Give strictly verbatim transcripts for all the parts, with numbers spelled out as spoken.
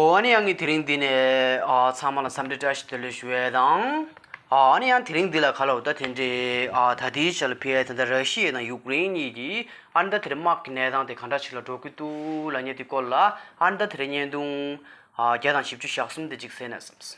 ཨོ་ཨ་ནི་ཡང་ངས་དེ་རིང་འདི་ནས་ཨ་ཚང་མ་ལ་འཚམས་འདྲི་བཀྲ་ཤིས་བདེ་ལེགས་ཞུ་ཡས་དང་། ཨ་ཨ་ནི་ཡང་དེ་རིང་འདི་ལ་ག་ལ་འོ་ད་དེ་འདྲའི་ཨ་ད་ལྟའི་ཆར་ལ་ཕེབས་ཡས་ད་ལྟ་ར་ཤི་ཡ་དང་ཡུཀ་རེན་གཉིས་ཀྱི་ཨ་ནི་ད་དེ་རིང་དམག་གི་གནས་སྟངས་དེ་ག་འདྲ་ཞིག་ལ་འགྲོ་གི་འདུག་ལབ་མཁན་དེ་སྐོར་ལ་ཨ་ནི་ད་དེ་རིང་བརྙན་ཐུང་ཨ་བརྒྱ་དང་བཞི་བཅུ་ཞེ་གསུམ་དེ་ཅིག་གཟིགས་ན་བསམས།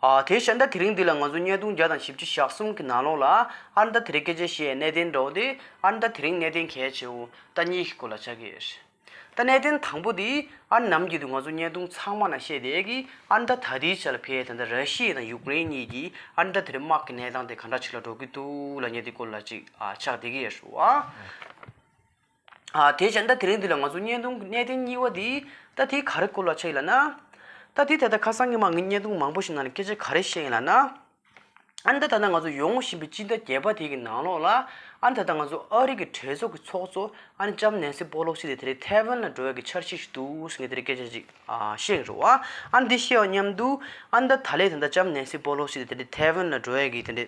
ཨ་དེ་བཞིན་ད་དེ་རིང་འདི་ལ་ང་ཚོ་བརྙན་ཐུང་བརྒྱ་དང་བཞི་བཅུ་ཞེ་གསུམ་གྱི་ནང་ལོགས་ལ་ཨ་ནི་ད་དེ་རིང་སྐད་ཆ་བཤད་གནད་དོན་འདྲ་བོ་དེ་ཨ་ནི་ད་དེ་རིང་གནད་དོན་གལ་ཆེ་བོ་ད་གཉིས་ཀྱི་སྐོར་ལ་ཆགས་ཀྱི་ཡོད་རེད། ད་གནད་དོན་དང་པོ་དེ་ཨ་ནི་ནམ་རྒྱུན་དུ་ང་ཚོ་བརྙན་ཐུང་ཚང་མ་ནང་བཤད་བསྡད་ཀྱི་ཨ་ནི་ད་ད་ལྟའི་ཆ་ལ་ཕེབས་ད་ལྟ་ར་ཤི་ཡ་དང་ཡུཀ་རེན་གཉིས་ཀྱི་ཨ་ནི་ད་དེ་རིང་དམག་གི་གནས་སྟངས་དེ་ག་འདྲ་ཞིག་ལ་འགྲོ་གི་འདུག་ལབ་མཁན་དེ་སྐོར་ལ་ཅིག་ཨ་ཆགས་བསྡད་ཀྱི་ཡོད་རེད་བ། ཨ་དེ་བཞིན་ད་དེ་རིང་འདི་ལ་ང་ཚོ་བརྙན་ཐུང་གི་གནད་དོན་གཉིས་པ་འདི་ད་དེ་ག་རེ་སྐོར་ལ་ཆགས་ཡིན་ལབ་ན། ད་དེ་ད་ལྟ་ཁ་སང་ཉི་མ་ངས་བརྙན་ཐུང་མང་པོ་ཞིག་ནང་ནས་སྐད་ཆ་ག་རེ་བཤད་ཡིན་ལབ་ན། ཨ་ནི་ད་ད་ལྟ་ང་ཚོ་ཡོང་བཞིན་པའི་སྤྱི་ཟླ་བརྒྱད་པ་དེ་གི་ནང་ལོགས་ལ་ཨ་ནི་ད་ལྟ་ང་ཚོ་ཨ་རི་གི་གྲོས་ཚོགས་ཀྱི་ཚོགས་གཙོ་ཨ་ནི་ལྕམ་ནན་སི་པོ་ལོ་སི་དེ་དེ་རིང་ཐའེ་ཝན་ལ་འགྲོ་ཡ་གི་འཆར་གཞི་ཞིག་འདུག་ཟེར་ནས་དེ་རིང་སྐད་ཆ་ཅིག་ཨ་བཤད་ཡིན་རེད་བ། ཨ་ནི་འདི་བཤད་པ་མཉམ་དུ་ཨ་ནི་ད་ད་ལན་ད་ལྟ་ལྕམ་ནན་སི་པོ་ལོ་སི་དེ་དེ་རིང་ཐའེ་ཝན་ལ་འགྲོ་ཡ་གི་དེ་འདྲའི་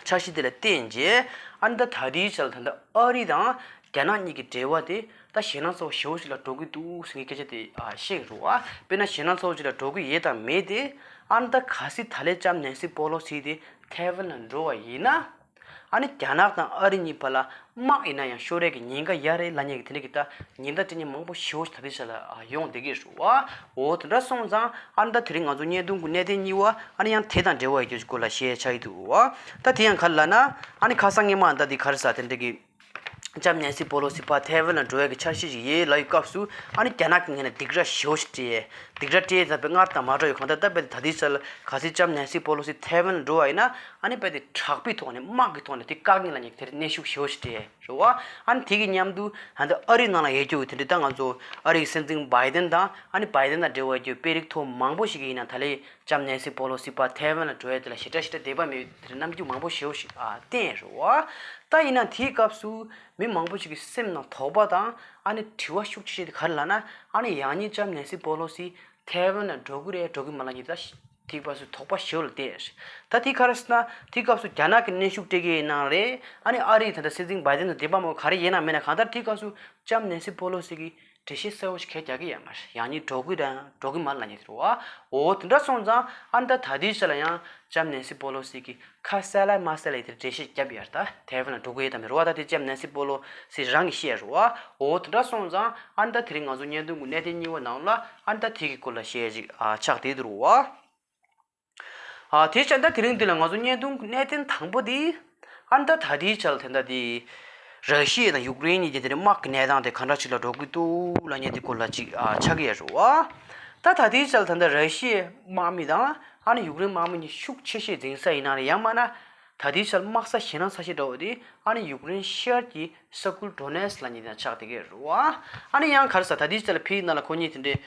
འཆར་གཞི་དེ་ལ་བརྟེན་རྗེས་ཨ་ནི་ད་ད་ལྟའི་ཆར་ལ་ད་ལྟ་ཨ་རི་དང་རྒྱ་ནག་གཉིས་ཀྱི་འབྲེལ་བ་དེ་ད་ཞེད་སྣང་ཚ་བོ་ཞེ་པོ་ཞིག་ལ་འགྲོ་གི་འདུག་ཟེར་མཁན་སྐད་ཆ་དེ་ཨ་བཤད་ཀྱི་རེད་བ། དཔེར་ན་ཞེད་སྣང་ཚ་བོ་ཞིག་ལ་འགྲོ་གི་ཡོད་དང་མེད་དེ་ཨ་ནི་ད་གལ་སྲིད་ད་ལན་ལྕམ་ནན་སི་པོ་ལོ་སི་དེ་ཐའེ་ཝན་ལ་འགྲོ་བ་ཡིན་ན་ཨ་ནི་རྒྱ་ནག་དང་ཨ་རི་གཉིས་བར་ལ་དམག་ཡིན་ན་ཡང་ཤོར་ཡས་ཀྱི་ཉེན་ཁ་ཡོད་རེད་ལབ་མཁན་གྱི་དེ་འདྲ་གི་ད་ཉེན་བརྡ་སྤྲད་མཁན་མང་པོ་ཞེ་པོ་ཞིག་ད་ལྟའི་ཆ་ལ་ཨ་ཡོང་བསྡད་ཀྱི་རེད་བ། འོ་དེ་འདྲ་སོང་ཙང་ཨ་ནི་ད་དེ་རིང་ང་ཚོ་བརྙན་ཐུང་གི་གནད་དོན་གཉིས་པ་ཨ་ནི་ཡང་དེ་དང་འབྲེལ་བ་ཡོད་རྒྱུ་ཞིག་སྐོར་ལ་བཤད་ཆ་ཡི་འདུག་བ། ད་དེ་ཡང་ག་རེ་ལབ་ན་ཨ་ནི་ཁ་སང་ཉི་མ་ད་འདི་ག་རེ་ཟ་དེ་འདྲ་གི་ལྕམ་ནན་སི་པོ་ལོ་སི་ཕར་ཐའེ་ཝན་ལ་འགྲོ་ཡ་གི་འཆར་གཞི་ཞིག་ཡོད་ལབ་ཡི་སྐབས་སུ་ཨ་ནི་རྒྱ་ནག་གི་ངོས་ནས་སྡིགས་ར་ཞེ་པོ་ཞིག་སྤྲད་ཡས་སྡིགས་ར་སྤྲད་ཡས་ད་དཔེ་སྔར་དང་མ་འདྲ་བའི་གང་ལྟར་ད་དཔེ་ད་ལྟའི་ཆ་ལ་གལ་སྲིད་ལྕམ་ནན་སི་པོ་ལོ་སི་ཐའེ་ཝན་ལ་འགྲོ་བ་ཡིན་ན་ཨ་ནི་དཔེ་དེ་དྲག་པོའི་ཐོག་ནས་དམག་གི་ཐོག་ནས་དེ་བཀག་ཉེན་ལ་ཉེ་དེར་གནོན་ཤུགས་ཞེ་པོ་ཞིག་སྤྲད་ཡས་རེད་བ། ཨ་ནི་དེ་གི་མཉམ་དུ་ད་ལྟ་ཨ་རིའི་ནང་ལ་ཡོད་རྒྱུ་གི་དེ་འདྲ་ད་ང་ཚོ་ཨ་རིའི་སྲིད་འཛིན་བྷའི་ཌེན་དང་ཨ་ནི་བྷའི་ཌེན་དང་འབྲེལ་བ་ཡོད་རྒྱུ་དཔོན་རིགས་མཐོ་མང་པོ་ཞིག་གིས་ཡིན་ན་ད་ལན་ལྕམ་ནན་སི་པོ་ལོ་སི་ཕར་ཐའེ་ཝན་ལ་འགྲོ་ཡ་དེ་ལ་ཞེ་དྲག་ཞེ་དྲག་དད་པ་མེད་པའི་དེ་འདྲ་རྣམ་འགྱུར་མང་པོ་ཞེ་པོ་ཞིག་ཨ་བསྟན་རེད་བ། ད་ཡིན་ན་དེའི་སྐབས་སུ་མི་མང་པོ་ཞིག་གི་སེམས་ནང་དོགས་པ་དང་ཨ་ནི་དྲི་བ་ཤུགས་ཆེ་ཤོས་དེ་ག་རེ་ལབ་ན་ཨ་ནི་ཡང་སྙིང་ལྕམ་ནན་སི་པོ་ལོ་སི་ཐའེ་ཝན་ལ་འགྲོ་གི་རེད་འགྲོ་གི་མ་རེད་ལབ་མཁན་ད་དེའི་སྐབས་སུ་དོགས་པ་ཞེ་པོ་ལ་བསྟན་ཡོད། ད་དེ་ག་རེ་ཟེར་ན་དེའི་སྐབས་སུ་རྒྱ་ནག་གི་གནོན་ཤུགས་སྤྲད་ཀྱི་ཡིན་ནའང་རེད། ཨ་ནི་ཨ་རིའི་ད་ལྟ་སྲིད་འཛིན་བྷའི་ཌེན་དང་དེ་འདྲ་མོ་ག་རེ་ཡིན་ན་མིན་ན་གང་ལྟར་དེའི་སྐབས་སུ་ལྕམ་ནན་སི་པོ་ལོ་སི་གིས་འགྲེལ་བཤད་གསལ་པོ་ཞིག་གང་ཡང་རྒྱག་གི་ཡོད་མ་རེད། ཡང་སྙིང་འགྲོ་གི་རེད་འགྲོ་གི་མ་རེད་ལབ་མཁན་དེ་རེད་བ། འོ་དེ་འདྲ་སོང་ཙང་ཨ་ནི་ད་ད་ལྟའི་ཆ་ལ་ཡང་ལྕམ་ནན་སི་པོ་ལོ་སི་གིས་ཁ་གསལ་ལ་མ་གསལ་ལ་དེར་འགྲེལ་བཤད་བརྒྱབ་ཡོད་རེད། ད་ཐའེ་ཝན་ལ་འགྲོ་གི་ཡོད་དམ་མེད་རེད་བ། ད་དེ་ལྕམ་ནན་སི་པོ་ལོ་སི་རང་གིས་བཤད་རེད་བ། འོ་དེ་འདྲ་སོང་ཙང་ཨ་ནི་ད་དེ་རིང་ང་ཚོ་བརྙན་ཐུང་གི་གནད་དོན་གཉིས་པ་ནང་ལ་ཨ་ནི་ད་དེ་གི་སྐོར་ལ་བཤད་ཅིག་ཨ་ཆགས་བསྡད་འདུག་བ། ཨ་དེ་བྱས་ད་དེ་རིང་འདི་ལ་ང་ཚོ་བརྙན་ཐུང་གི་གནད་དོན་དང་པོ་འདི་ཨ་ནི་ད་ད་ལྟའི་ཆ་ལ་དེ་འདྲ་དེ་ར་ཤི་ཡ་དང་ཡུཀ་རེན་གཉིས་ཀྱི་དེ་རིང་དམག་གི་གནས་སྟངས་དེ་ག་འདྲ་ཞིག་ལ་འགྲོ་གི་འདུག་ལབ་མཁན་དེ་སྐོར་ལ་ཅིག་ཨ་ཆགས་ཀྱི་ཡོད་རེད་བ། ད་ད་ལྟའི་ཆ་ལ་ད་ལྟ་ར་ཤི་ཡའི་དམག་མི་དང་ཨ་ནི་ཡུཀ་རེན་དམག་མི་གཉིས་ཤུགས་ཆེ་ཤོས་འཛིང་ས་ཡིན་ན་རེད། ཡང་མིན་ན་ད་ལྟའི་ཆར་དམག་ས་ཞེད་སྣང་ཚ་ཤོས་འདྲ་བོ་དེ་ཨ་ནི་ཡུཀ་རེན་ཤར་གྱི་ས་ཁུལ་ཌོ་ནེ་སི་ལབ་མཁན་དེ་ཆགས་བསྡད་ཀྱི་རེད་བ། ཨ་ནི་ཡང་ག་རེ་ཟེར་ད་ལྟའི་ཆར་ཕིའི་ནང་ལ་ཁོ་གཉིས་དེ་འདྲའི་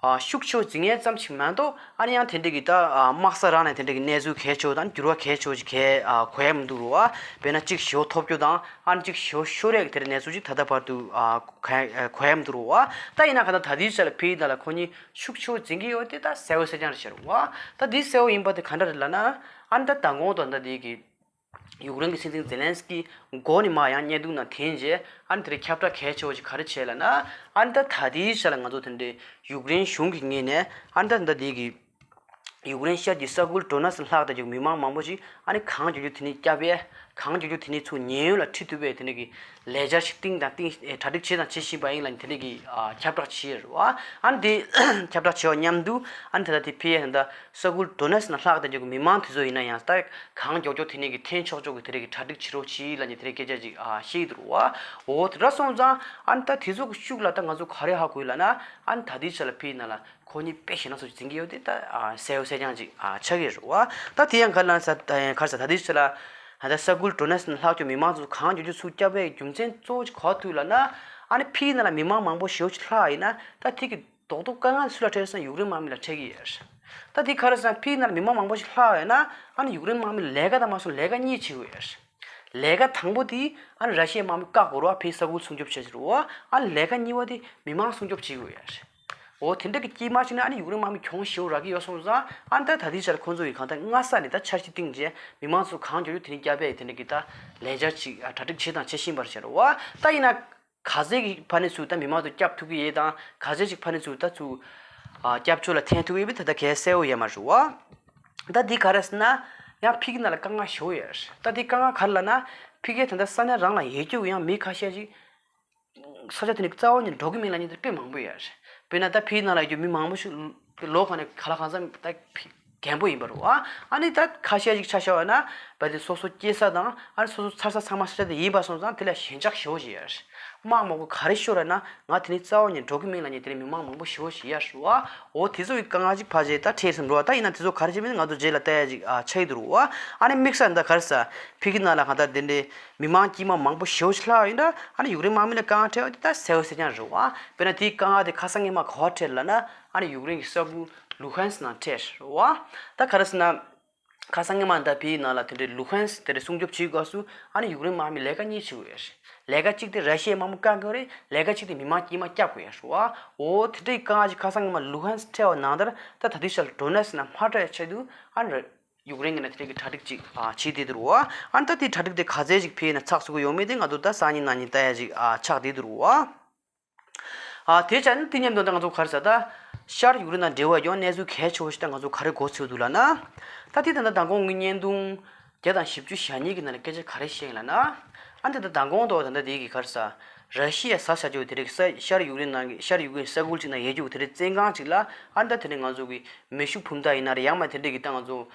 ཨ་ཤུགས་ཆེ་བོ་འཛིང་ཡས་ཙམ་ཞིག་མ་གཏོགས་ཨ་ནི་ཡང་དེ་འདྲ་གི་ད་ཨ་དམག་ས་རང་ནས་དེ་འདྲ་གི་གནས་ཚུལ་གལ་ཆེ་བོ་དང་འགྱུར་བ་གལ་ཆེ་བོ་ཞིག་གས་ཨ་གོ་ཡ་མི་འདུག་རེད་བ། དཔེར་ན་གཅིག་ཞེ་པོ་ཐོབ་རྒྱུ་དང་ཨ་ནི་གཅིག་ཞེ་པོ་ཤོར་ཡས་ཀྱི་དེ་འདྲ་གནས་ཚུལ་ཅིག་ད་ལྟ་བར་དུ་ཨ་གོ་ཡ་གོ་ཡ་མི་འདུག་རེད་བ། ད་ཡིན་ན་ག་ད་ད་ལྟའི་ཆར་ཕིའི་ནང་ལ་ཁོ་གཉིས་ཤུགས་ཆེ་བོ་འཛིང་གི་ཡོད་དེ་ད་གསལ་པོ་གསལ་རྐྱང་རེད་ཤག་རེད་བ། ད་འདི་གསལ་པོ་ཡིན་པ་དེ་ག་འདྲ་རེད་ལབ་ན་ཨ་ནི་ད་མདང་དགོང་དང་ད་འདི་གི་ཡུཀ་རེན་གྱི་སྲིད་འཛིན་ཛེ་ལན་སི་ཀི་མགོ་ནས་མར་ཡང་བརྙན་ཐུང་ནང་འཐེན་རྗེས་ཨ་ནི་དེ་རིང་ཁྱབ་བསྒྲགས་གལ་ཆེ་བོ་ཞིག་ག་རེ་བྱས་ལབ་ན། ཨ་ནི་ད་ད་ལྟའི་ཆ་ལ་ང་ཚོ་དེ་འདྲའི་ཡུཀ་རེན་གཞུང་གི་ངོས་ནས་ཨ་ནི་ད་ད་ལྟའི་གི་ཡུཀ་རེན་ཤར་གྱི་ས་ཁུལ་ཌོ་ནེ་སི་ལྷག་བསྡད་རྒྱུ་མི་མང་མང་པོ་ཞིག་ཨ་ནི་གང་མགྱོགས་མགྱོགས་དེ་ནས་བསྐྱབ་ཡས་གང་མགྱོགས་མགྱོགས་དེ་ནས་ཚུར་ཉེན་གཡོལ་ལ་ཁྲིད་ཐུབ་པའི་དེ་འདྲ་གི་ལས་འཆར་ཞིག་བཏིང་དང་བཏིང་གྲ་སྒྲིག་བྱས་དང་བྱེད་བཞིན་པ་ཡིན་ལབ་ནས་དེ་འདྲ་གི་ཁྱབ་བསྒྲགས་བྱས་ཡོད་རེད་བ། ཨ་ནི་དེ་ཁྱབ་བསྒྲགས་བྱས་པ་མཉམ་དུ་ཨ་ནི་ད་ལྟ་དེ་ཕི་ཡ་ད་ལྟ་ས་ཁུལ་ཌོ་ནེ་སི་ནང་ལྷག་བསྡད་རྒྱུ་གི་མི་མང་དེ་ཚོ་ཡིན་ན་ཡང་ད་གང་མགྱོགས་མགྱོགས་དེ་ནས་གི་འཐེན་ཆོག་ཆོག་གི་དེ་རིགས་ཀྱི་གྲ་སྒྲིག་བྱེད་རོགས་གྱིས་ལབ་ནས་དེ་རིགས་སྐད་ཆ་ཅིག་ཨ་བཤད་ཀྱི་འདུག་བ། འོ་དེ་འདྲ་སོང་ཙང་ཨ་ནི་ད་དེ་ཚོ་གི་ཤུགས་ལ་ད་ང་ཚོ་ག་རེ་ཧ་གོ་ཡོད་ལབ་ན། ཨ་ནི་ད་ལྟའི་ཆ་ལ་ཕི་ཡ་ནང་ལ་ཁོ་གཉིས་དཔེ་ཞེད་སྣང་ཚ་བོ་ཅིག་འཛིང་གི་ཡོད་དེ་ད་ཨ་གསལ་པོ་གསལ་རྐྱང་ཅིག་ཨ་ཆགས་ཀྱི་རེད་བ། ད་དེ་ཡང་ག་རེ་ལབ་ན་ས་ག་རེ་ཟེར་ད་ལྟའི་ཆ་ལ་ད་ལྟ་ས་ཁུལ་ཌོ་ནེ་སི་ནང་ལྷག་རྒྱུ་མི་མང་ཚོ་གང་མགྱོགས་མགྱོགས་ཚུར་བསྐྱབ་པའི་རྒྱུ་མཚན་གཙོ་བོ་ཅིག་ག་པར་ཐུག་ལབ་ན། ཨ་ནི་ཕི་ཡ་ནང་ལ་མི་མང་མང་པོ་ཞེ་པོ་ཅིག་ལྷག་ཡིན་ན་ད་དེ་གི་རྡོག་རྡོག་དཀའ་ངལ་སུ་ལ་འཕྲད་ཟེར་ན་ཡུཀ་རེན་དམག་མི་ལ་འཕྲད་ཀྱི་ཡོད་རེད། ད་དེ་ག་རེ་ཟེར་ན་ཕི་ཡ་ནང་ལ་མི་མང་མང་པོ་ཞིག་ལྷག་ཡོད་ན་ཨ་ནི་ཡུཀ་རེན་དམག་མི་ལས་ཀ་དང་མ་སོང་ལས་ཀ་གཉིས་བྱེད་དགོས་ཡོད་རེད། ལས་ཀ་དང་པོ་དེ་ཨ་ནི་ར་ཤི་ཡའི་དམག་མི་བཀག་དགོས་རེད་བ། ཕི་ཡ་ས་ཁུལ་སྲུང་སྐྱོབ་བྱེད་ཀྱི་རེད་བ། ཨ་ནི་ལས་ཀ་གཉིས་པ་དེ་མི་མང་སྲུང་སྐྱོབ་བྱེད་དགོས་ཡོད་རེད། འོ་དེ་འདྲ་གི་དཀྱིལ་མ་ཞིག་ནས་ཨ་ནི་ཡུཀ་རེན་དམག་མི་གྱོང་ཞེ་པོ་རག་གི་ཡོད་སོང་ཙང་ཨ་ནི་ད་ད་ལྟའི་ཆར་ཁོང་ཚོ་ཡིས་གང་ལྟར་སྔ་ས་ནས་ད་འཆར་གཞི་བཏིང་རྗེས་མི་མང་ཚོ་གང་མགྱོགས་མགྱོགས་དེ་ནས་བསྐྱབ་པའི་དེ་འདྲ་གི་ད་ལས་འཆར་ཅིག་ཨ་གྲ་སྒྲིག་བྱེད་དང་བྱེད་བཞིན་པ་རེད་བ། ད་ཡིན་ན། ག་ཚད་ཀྱི་ཕ་ནས་ཚུར་ད་མི་མང་ཚོ་བསྐྱབ་ཐུབ་ཀྱི་ཡོད་དང་ག་ཚད་ཅིག་ཕ་ནས་ཚུར་ད་ཚུར་ ཨ་སྐྱབས་བཅོལ་ལ་འཐེན་ཐུབ་ཡོད་པའི་ད་ལྟ་གལ་གསལ་བོ་ཡོད་མ་རེད་བ། ད་འདི་ག་རེ་ཟེར་ན། ཡང་ཕ་གི་ནང་ལ་དཀའ་ངལ་ཞེ་པོ་ཡོད་རེད། ད་འདི་དཀའ་ངལ་ག་རེ་ལབ་ན། ཕ་གིའི་ད་ལྟ་ས་གནས་རང་ལ་ཡོད་རྒྱུ་ཡང་མི་ཁ་ཤས་ཅིག་ས་ཆ་དེ་ནས་རྩ་བ་ནས་འགྲོ་གི་མིན་ལབ་མཁན་དེ་དཔེ་མང་པོ་ཡོད་རེད། དཔེར་ན་ད་ཕ་གིའི་ནང་ལ་ཡོད་རྒྱུ་མི་མང་པོ་ཞིག་ལོ་གང་ནས་ག་ལ་གང་འཚམ་ད་ཕ་རྒན་པོ་ཡིན་པ་རེད་བ། ཨ་ནི་ད་ཁ་ཤས་ཅིག་ཆ་བཞག་པ་ན། བ་དེ་སོ་སོ་སྐྱེས་ས་དང་ཨ་ནི་སོ་སོ་འཚར་ས་ཚང་མ་ས་ཆ་དེ་ཡིན་པ་སོང་ཙང་དེ་ལ་ཞེན་ཆགས་ཞེ་པོ་ཞིག་ཡོད་རེད། དམག་མང་པོ་ག་རེ་ཤོར་ར་ན་ང་དེ་ནས་རྩ་བ་ནས་འགྲོ་གི་མིན་ལབ་མཁན་དེ་ནས་མི་མང་མང་པོ་ཞེ་པོ་ཞིག་ཡོད་རེད་བ། འོ་དེ་ཚོ་ཡི་དཀའ་ངལ་ཅིག་ཕལ་ཆེར་ད་འཕྲད་སོང་འགྲོ་བ། ད་ཡིན་ན་དེ་ཚོ་ག་རེ་བྱེད་མིན་ང་ཚོ་རྗེས་ལ་ལྟ་ཡ་ཅིག་ཨ་ཆགས་ཀྱི་འདུག་རེད་བ། ཨ་ནི་དམིགས་བསལ་ད་ག་རེ་ཟ་ཕ་གི་ནང་ལ་གང་ལྟར་དེ་འདྲའི་མི་མང་དཀྱུས་མ་མང་པོ་ཞེ་པོ་ཞིག་ལྷག་ཡིན་ད། ཨ་ནི་ཡུཀ་རེན་དམག་མི་ལ་དཀའ་ངལ་འཕྲད་པ་དེ་ད་གསལ་པོ་གསལ་རྐྱང་རེད་བ། དཔེར་ན་དེའི་དཀའ་ངལ་དེ་ཁ་སང་སྔོན་མ་ག་པར་འཕྲད་ལབ་ན། ཨ་ནི་ཡུཀ་རེན་གྱི་ས་ཁུལ་ལུ་ཧན་སི་ནང་འཕྲད་རེད་བ། ད་ག་རེ་ཟེར་ན། ཁ་སང་སྔོན་མ་ད་ཕ་གིའི་ནང་ལ་དེ་འདྲའི་ལུ་ཧན་སི་དེ་འདྲའི་སྲུང་སྐྱོབ་བྱེད་དུས་སྐབས་སུ་ཨ་ནི་ཡུཀ་རེན་དམག་མི་ལས་ཀ་གཉིས་བྱེད་དགོས་ཡོད་རེད། ལས་ཀ་གཅིག་དེ་ར་ཤི་ཡའི་དམག་མི་བཀག་དགོས་རེད། ལས་ཀ་གཅིག་དེ་མི་མང་དཀྱུས་མ་བསྐྱབ་དགོས་ཡོད་རེད་བ། འོ་དེ་འདྲའི་དཀའ་ངལ་ཅིག་ཁ་སང་སྔོན་མ་ལུ་ཧན་སི་འཕྲད་པ་ནང་ལྟར་ད་ད་ལྟའི་ཆར་ཌོ་ནེ་སི་ནང་མ་འཕྲད་ཆེད་དུ་ཨ་ནི་ཡུཀ་རེན་གྱི་ནས་དེ་འདྲའི་གི་གྲ་སྒྲིག་ཅིག་ཨ་བྱེད་བསྡད་འདུག་རེད་བ། ཨ་ནི་ད་དེའི་གྲ་སྒྲིག་དེ་ག་ཚད་ཅིག་ཕ་གིའི་ནས་ཚགས་ཚུད་ཀྱི་ཡོད་མེད་དེ་ང་ཚོ་ད་སང་ཉིན་གནངས་ཉིན་ལྟ་ཡ་ཅིག་ཨ་ཆགས་བསྡད་འདུག་རེད་བ། ཨ་དེ་བྱས་ན་དེ་མཉམ་དུ་ད་ང་ཚོ་ག་རེ་ཟ་ད། ཤར་ཡུཀ་རེན་དང་འབྲེལ་བ་ཡོད་གནས་ཚུལ་གལ་ཆེ་བོ་ཞིག་ད་ང་ཚོ་ག་རེ་གོ་ཚོད་འདུག་ལབ་ན། ད་དེ་ད་ལྟ་མདང་དགོང་གི་བརྙན་ཐུང་བརྒྱ་དང་བཞི་བཅུ་ཞེ་གཉིས་ཀྱི་ནང་ལ་སྐད་ཆ་ག་རེ་བཤད་ཡིན་ལབ་ན། ཨ་འདི་ད་མདང་དགོང་དུ་ད་ལྟ་དེ་གི་ག་རེ་ཟ། ར་ཤི་ཡས་ཟ་བྱ་རྒྱུ་དེ་རིགས་ས་ཤར་ཡུཀ་རེན་ནང་གི་ཤར་ཡུཀ་རེན་ས་ཁུལ་ཅིག་ནང་ཡོད་རྒྱུ་དེ་རིགས་བཙོན་ཁང་ཅིག་ལ་ཨ་ད་དེ་ནས་ང་ཚོ་གི་མེ་ཤུགས་འཕུར་མདའ་ཡིན་ན་རེད། ཡང་མ་དེ་འདྲས་ཀྱི་ད་ང་ཚོ།